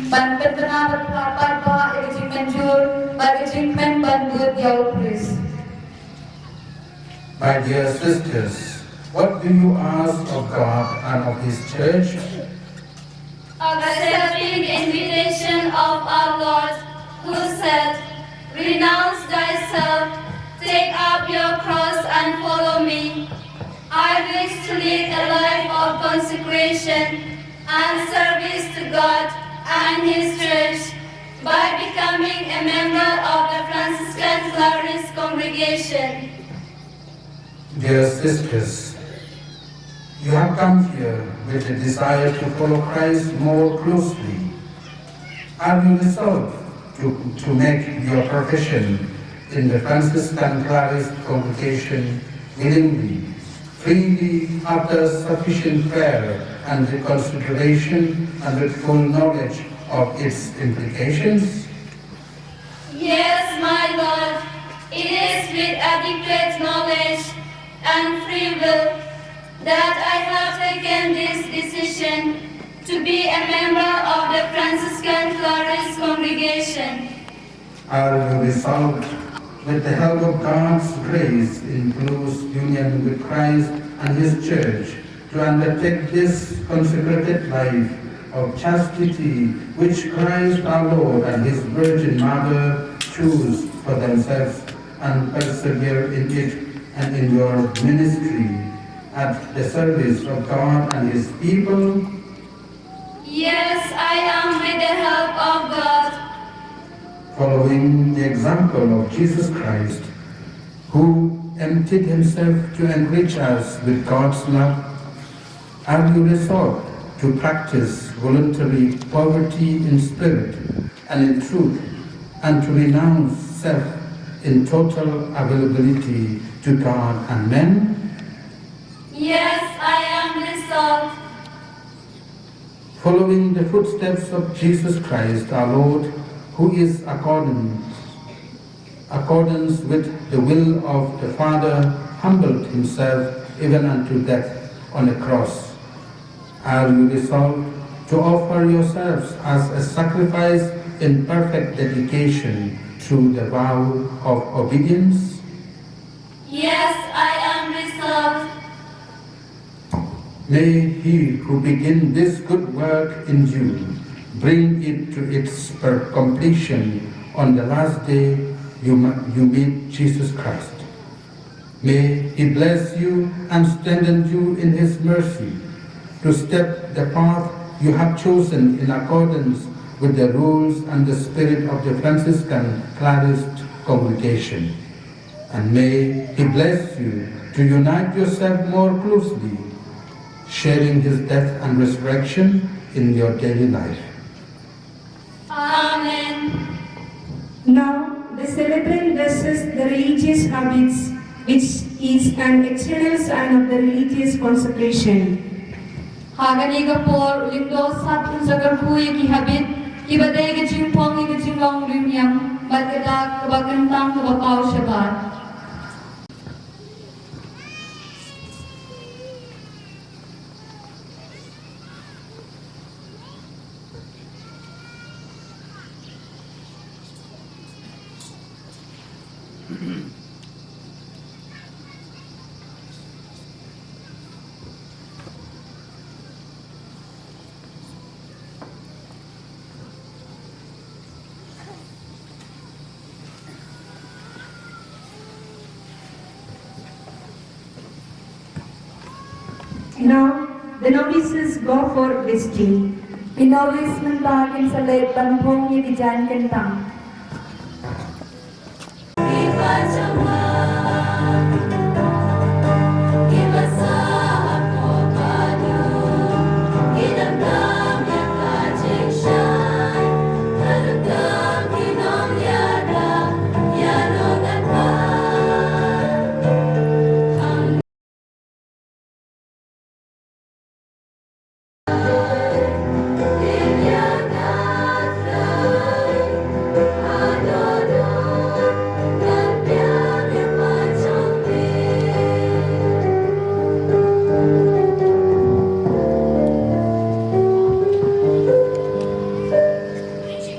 Ban pyntngen bad pynpaw ïa ka jingmynjur bad ka jingkmen ban bud ïa U Khrist. My dear sisters, what do you ask of God and of His church? Accepting the invitation of our Lord, who said, "Renounce thyself, take up your cross and follow me." I wish to lead a life of consecration and service to God and His Church by becoming a member of the Franciscan Clarice Congregation. Dear sisters, you have come here with a desire to follow Christ more closely. Are you resolved to, to make your profession in the Franciscan Clarice congregation willingly? freely after sufficient prayer and consideration and with full knowledge of its implications? Yes, my Lord, it is with adequate knowledge and free will that I have taken this decision to be a member of the Franciscan Claris congregation. Are you resolved, with the help of God's grace, in close union with Christ and His Church, to undertake this consecrated life of chastity which Christ our Lord and His Virgin Mother choose for themselves, and persevere in it and in your ministry at the service of God and His people? Yes, I am, with the help of God. Following the example of Jesus Christ, who emptied himself to enrich us with God's love, are you resolved to practice voluntary poverty in spirit and in truth, and to renounce self in total availability to God and men? Yes, I am resolved. Following the footsteps of Jesus Christ our Lord, who is accordance, accordance with the will of the Father, humbled himself even unto death on a cross. Are you resolved to offer yourselves as a sacrifice in perfect dedication through the vow of obedience? Yes, I am resolved. May he who began this good work in you bring it to its per-, completion on the last day you, ma-, you meet Jesus Christ. May he bless you and strengthen you in his mercy to step the path you have chosen in accordance with the rules and the spirit of the Franciscan Clarist congregation. And may he bless you to unite yourself more closely, sharing his death and resurrection in your daily life. Amen. Now, the celebrant dresses the religious habits, which is an external sign of the religious consecration. Ha kane ka por, u lyngdoh sap un sa kyrkhu ïa ki habit, kiba dei ka jingpong ïa ka jinglong riewniam, bad ka dak kaba kyntang kaba paw shabar. Now, the novices go for visiting. Ki novice mynta kin sa leit ban phong ïa ki jaiñ kyntang.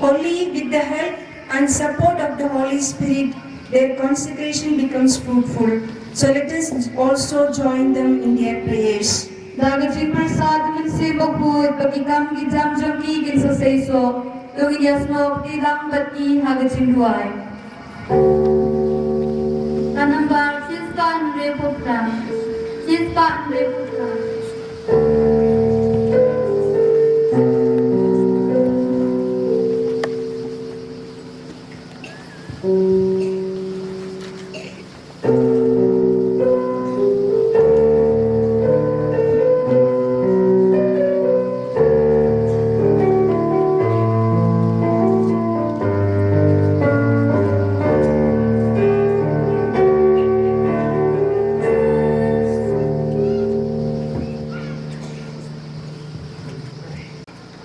Only with the help and support of the Holy Spirit, their consecration becomes fruitful. So let us also join them in their prayers. Da ka jingpyrsad u Mynsiem Bakhuid, ba ki kam ki jam jong ki kin sa seisoh. To ngin ïasnoh kti lang bad ki ha ka jingduwai. Ka nambar shispah hynriewphew phra. Shispah hynriewphew phra.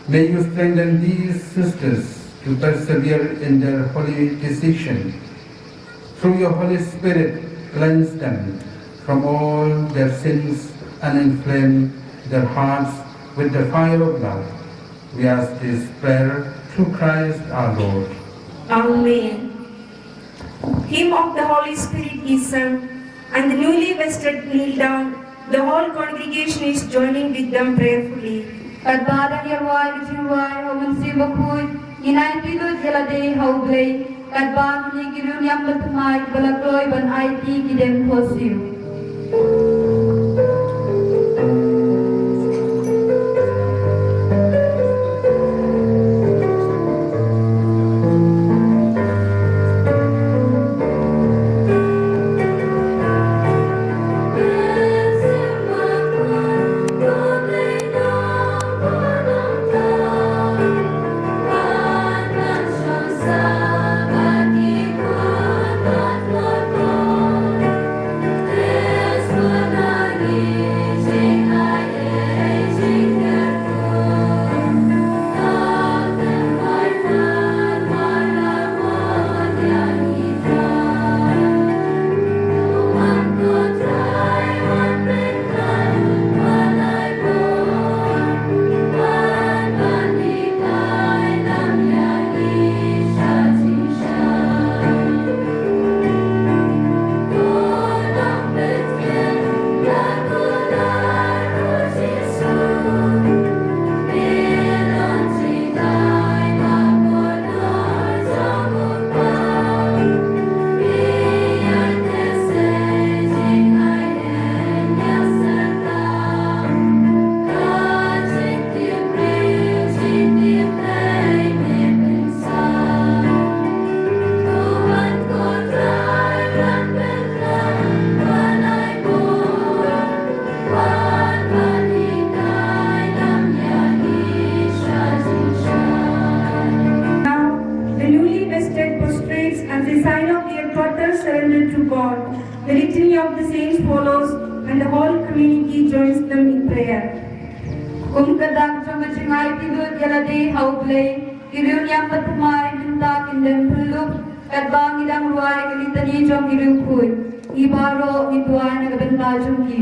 May you strengthen these sisters to persevere in their holy decision. Through your Holy Spirit, cleanse them from all their sins and inflame their hearts with the fire of love. We ask this prayer through Christ our Lord. Amen. Hymn of the Holy Spirit is sung, and the newly vested kneel down. The whole congregation is joining with them prayerfully. Katba dang ïa rwai ka jingrwai ha u Mynsiem Bakhuid, ngin aiti lut ïa lade ha U Blei. Katba kine ki riewniam bathymmai kiba la kloi ban aiti ki dem khosiew. Now, the newly vested prostrates as a sign of their total surrender to God. The litany of the saints follows, and the whole community joins them in prayer. Kum ka dak jong ka jingaiti lut ïa lade ha U Blei, ki riewniam bathymmai mynta kin dem pynlup, katba ngi dang rwai ka litany jong ki riewkhuid. Ngi baroh ngi duwai na ka bynta jong ki.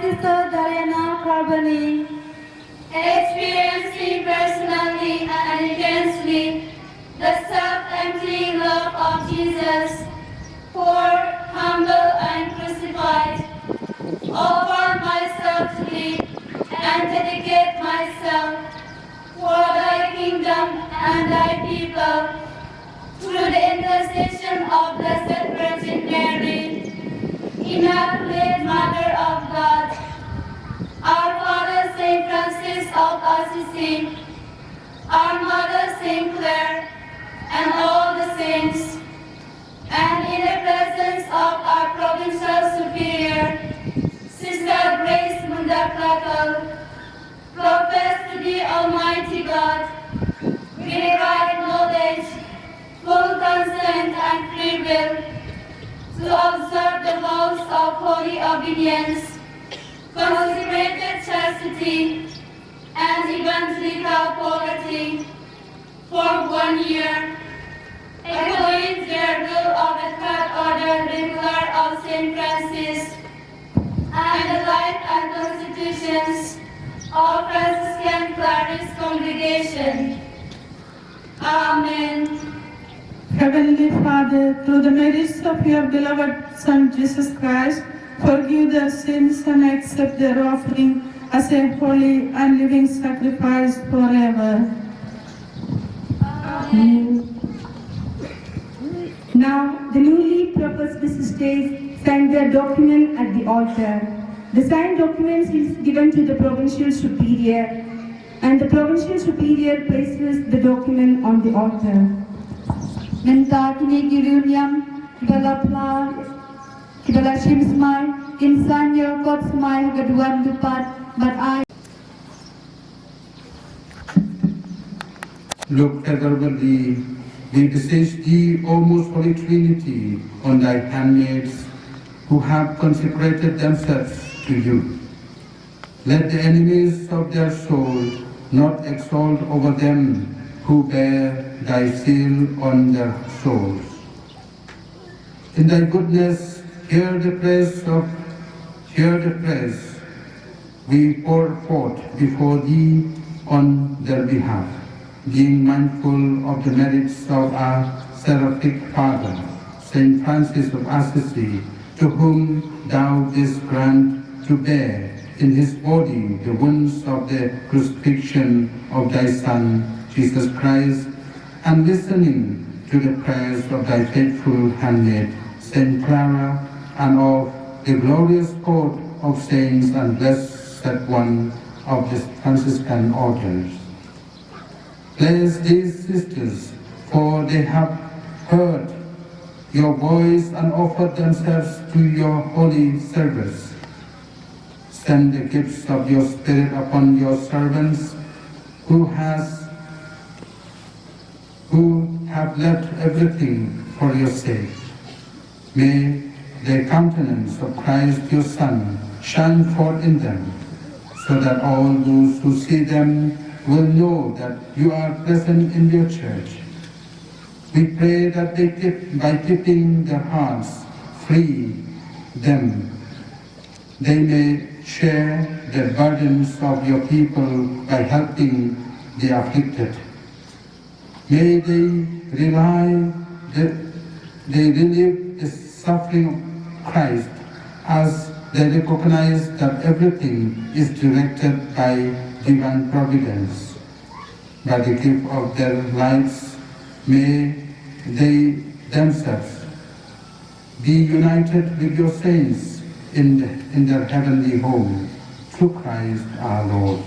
Sister Darena Carboni, experiencing personally and intensely the self-emptying love of Jesus, poor, humble, and crucified, offer myself to thee and dedicate myself for thy kingdom and thy people, through the intercession of Blessed Virgin Mary, Immaculate Mother of God, our Father Saint Francis of Assisi, our Mother Saint Clare, and all the saints, and in the presence of our Provincial Superior, Sister Grace Mundakrakal, profess to thee, Almighty God, with right knowledge, full consent and free will, to observe the vows of holy obedience, consecrated chastity, and evangelical poverty for one year, according to the rule of the Third Order Regular of Saint Francis and the life and constitutions of Franciscan Clarice Congregation. Amen. Heavenly Father, through the merits of your beloved Son Jesus Christ, forgive their sins and accept their offering as a holy and living sacrifice forever. Amen. Now, the newly professed sisters sign their document at the altar. The signed document is given to the provincial superior, and the provincial superior places the document on the altar. Mynta kine ki riewniam kiba la phla, kiba la shim smai, kin sign ïa ka kot smai ha ka duwan dupat bad ai. Look favorably, we beseech thee, O most holy Trinity, on thy handmaids who have consecrated themselves to you. Let the enemies of their soul not exult over them who bear thy seal on their souls. In thy goodness, hear the prayers of, hear the prayers we pour forth before thee on their behalf, being mindful of the merits of our seraphic father, Saint Francis of Assisi, to whom thou didst grant to bear in his body the wounds of the crucifixion of thy Son, Jesus Christ, and listening to the prayers of thy faithful handmaid, Saint Clara, and of the glorious court of saints and blessed one of the Franciscan orders. Bless these sisters, for they have heard your voice and offered themselves to your holy service. Send the gifts of your Spirit upon your servants who has, who have left everything for your sake. May the countenance of Christ your Son shine forth in them, so that all those who see them will know that you are present in your church. We pray that they keep, by keeping their hearts free, them, they may share the burdens of your people by helping the afflicted. May they rely the, they relieve the suffering of Christ as they recognize that everything is directed by divine providence. By the gift of their lives, may they themselves be united with your saints in, the, in their heavenly home, through Christ our Lord.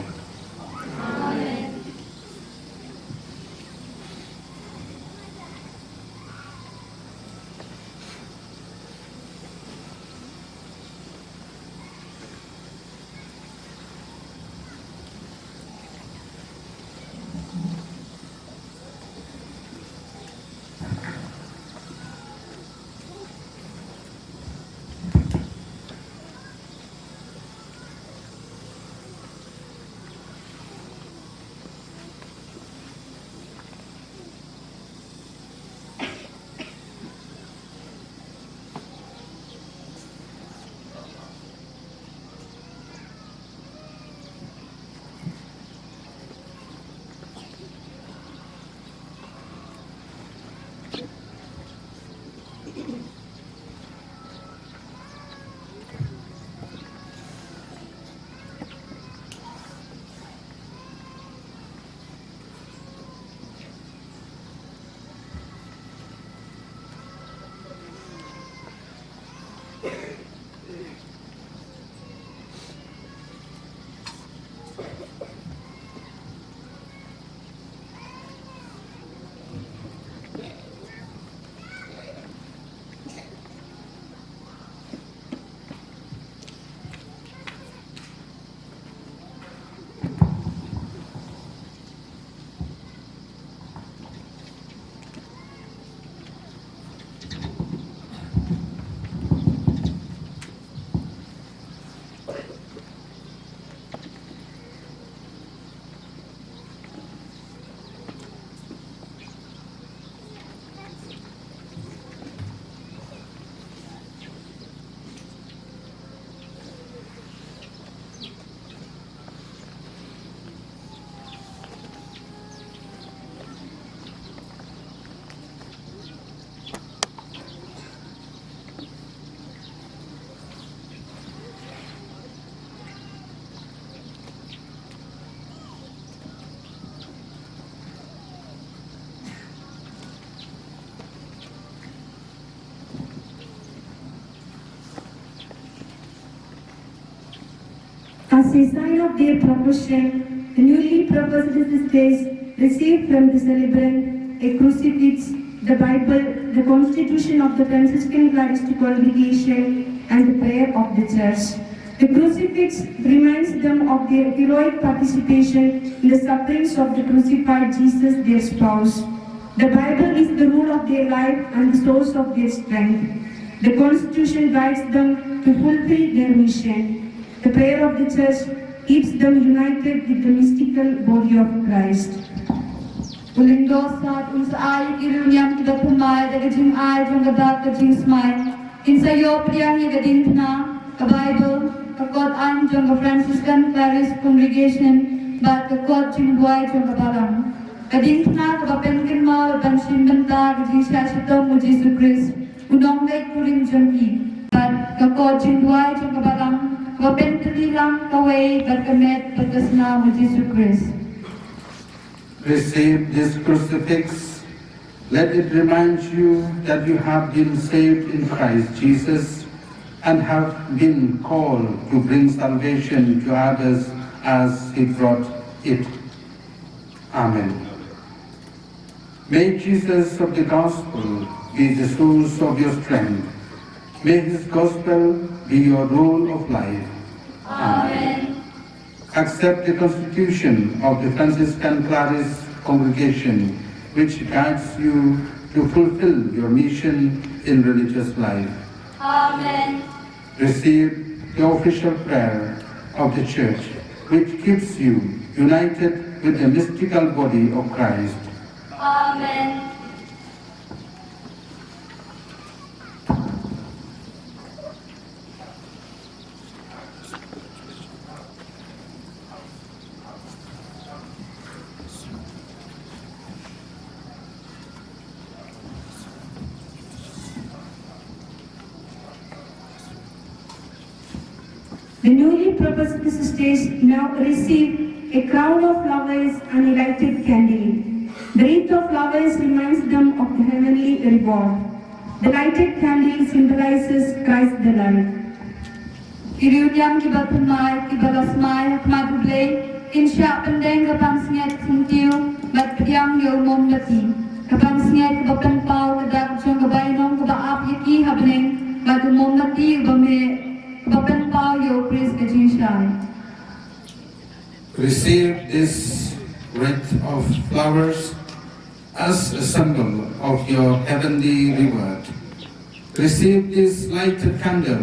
As a sign of their profession, the newly proposed sisters received from the celebrant a crucifix, the Bible, the constitution of the Franciscan Clarist congregation, and the prayer of the church. The crucifix reminds them of their heroic participation in the sufferings of the crucified Jesus, their spouse. The Bible is the rule of their life and the source of their strength. The constitution guides them to fulfill their mission. The prayer of the church keeps them united with the mystical body of Christ. U Lyngdoh Sad un sa ai ïa ki riewniam kiba thymmai da ka jingai jong ka dak ka jingsmai. Kin sa ïoh pdiang ïa ka diengphna, ka Bible, ka kot aiñ jong ka Franciscan Clarist Congregation, bad ka kot jingduwai jong ka Balang. Ka diengphna kaba pynkynmaw ban shim bynta ka jingshah shitom u Jisu Khrist, u nongleit kurim jong ki. Bad ka kot jingduwai jong ka Balang, kaba pyntylli lang kawei bad ka met bad ka snam u Jisu Khrist. Receive this crucifix. Let it remind you that you have been saved in Christ Jesus and have been called to bring salvation to others as he brought it. Amen. May Jesus of the gospel be the source of your strength. May his gospel be your rule of life. Amen. Accept the constitution of the Franciscan Clarist congregation, which guides you to fulfill your mission in religious life. Amen. Receive the official prayer of the Church, which keeps you united with the mystical body of Christ. Amen. The newly proposed sisters now receive a crown of flowers and a lighted candle. The wreath of flowers reminds them of the heavenly reward. The lighted candle symbolizes Christ the light. Ki riewniam kiba thymmai, kiba la smai ha khmat U Blei, kin shah pyndeng ka pansngiat syntiew bad pdiang ïa u mombati, ka pansngiat kaba pynpaw ka dak jong ka bainong kaba ap ïa ki ha bneng, bad u mombati uba meh, kaba pynpaw ïa u Khrist ka jingshai. Receive this wreath of flowers as a symbol of your heavenly reward. Receive this lighted candle,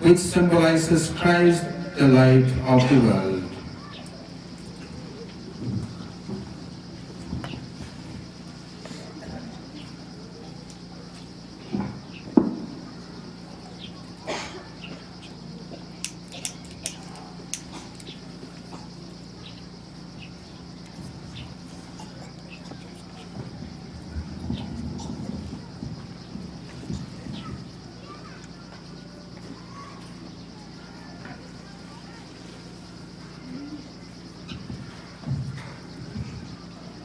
which symbolizes Christ, the light of the world.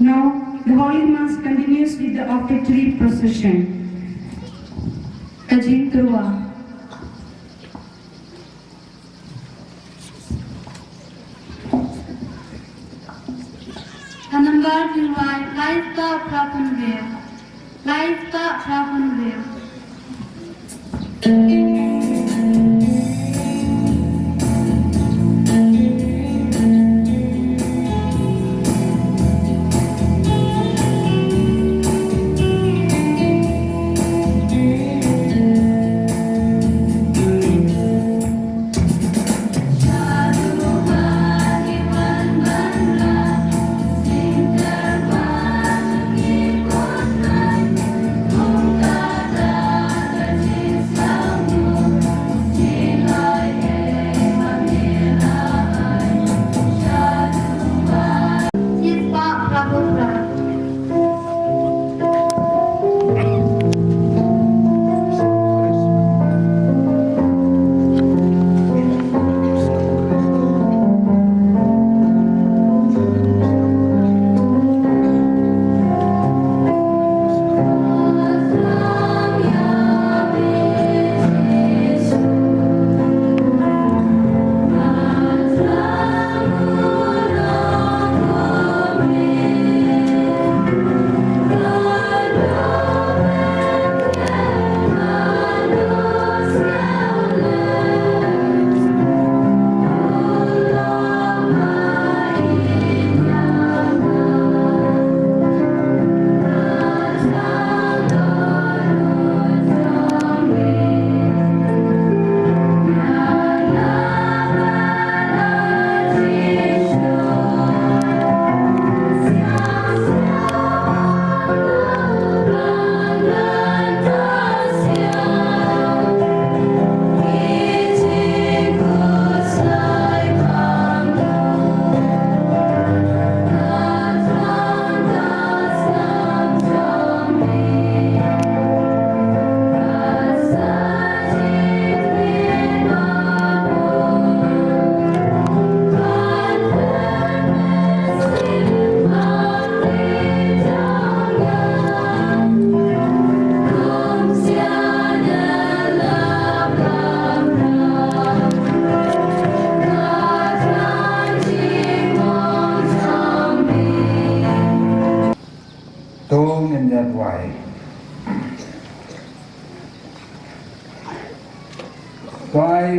Now, the Holy Mass continues with the offertory procession. Ka jingtyrwa. Ka nambar jingrwai lai spah phra phew hynriew. Lai spah phra phew hynriew.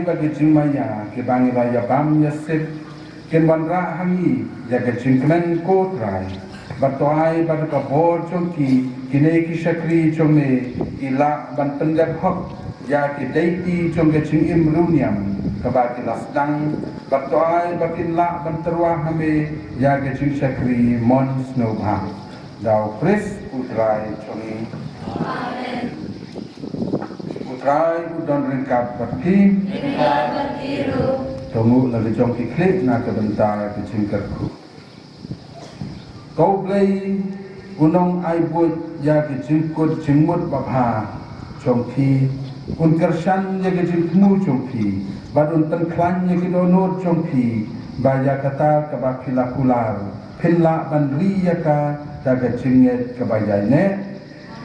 Ba ki jingmaïa kiba ngi la ïabam ïasip kin wanrah ha ngi ïa ka jingkmen, ko Trai. Bad to ai ba da ka bor jong ki, kine ki shakri jong me ki lah ban pyndep hok ïa ki dei ki jong ka jingim riewniam kaba ki la sdang. Bad to ai ba kin lah ban tyrwa ha me ïa ka jingshakri mon sngewbha. Da U Khrist U Trai jong ngi. Amen. U Trai u don ryngkat bad phi. Ryngkat bad phi ruh. To nguh la ka jong ki khlieh na ka bynta ka jingkyrkhu. Ko Blei un ong ai buit ïa ka jingkut jingmut babha jong phi, un kyrshan ïa ka jingthmu jong phi, bad un pynkhlaiñ ïa ki dohnud jong phi, ba ïa kata kaba phi la kular phin lah ban ri ïa ka da ka jingngeit kaba ïaineh.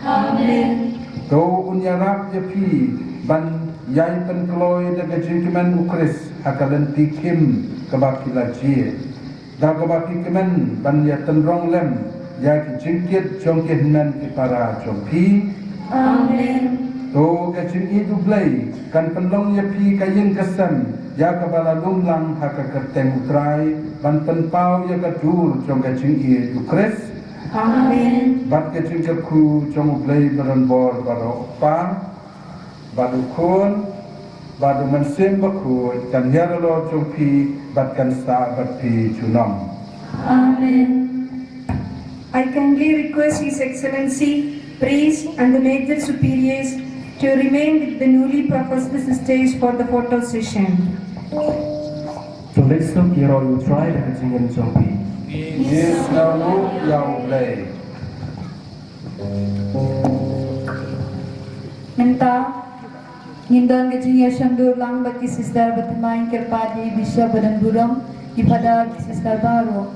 Amen. To un ïarap ïa phi ban ïai pynkloi da ka jingkmen U Khrist ha ka lynti khim kaba phi la jied, da kaba phi kmen ban ïa tynrong lem ïa ki jingkit jong ki hynmen ki para jong phi. Amen. To ka jingïeit U Blei kan pynlong ïa phi ka ïing ka sem ïa kaba la lum lang ha ka kyrteng U Trai, ban pynpaw ïa ka dur jong ka jingïeit U Khrist. Amen. Bad ka jingkyrkhu jong U Blei ba don bor baroh, U Kpa, bad U Khun, bad U Mynsiem Bakhuid kan hiar halor jong phi bad kan sah bad phi junom. Amen. I kindly request His Excellency, priests and the major superiors to remain with the newly professed sisters for the photo session. To leit suk ïaroh ïa U Trai da ka jingim jong phi. Ngi sngewbha ïa U Blei. Mynta ngin don ka jingïashem dur lang bad ki sister ba thymmai, kyrpad ïa i Bishop ba don burom, ki Father, ki sister baroh.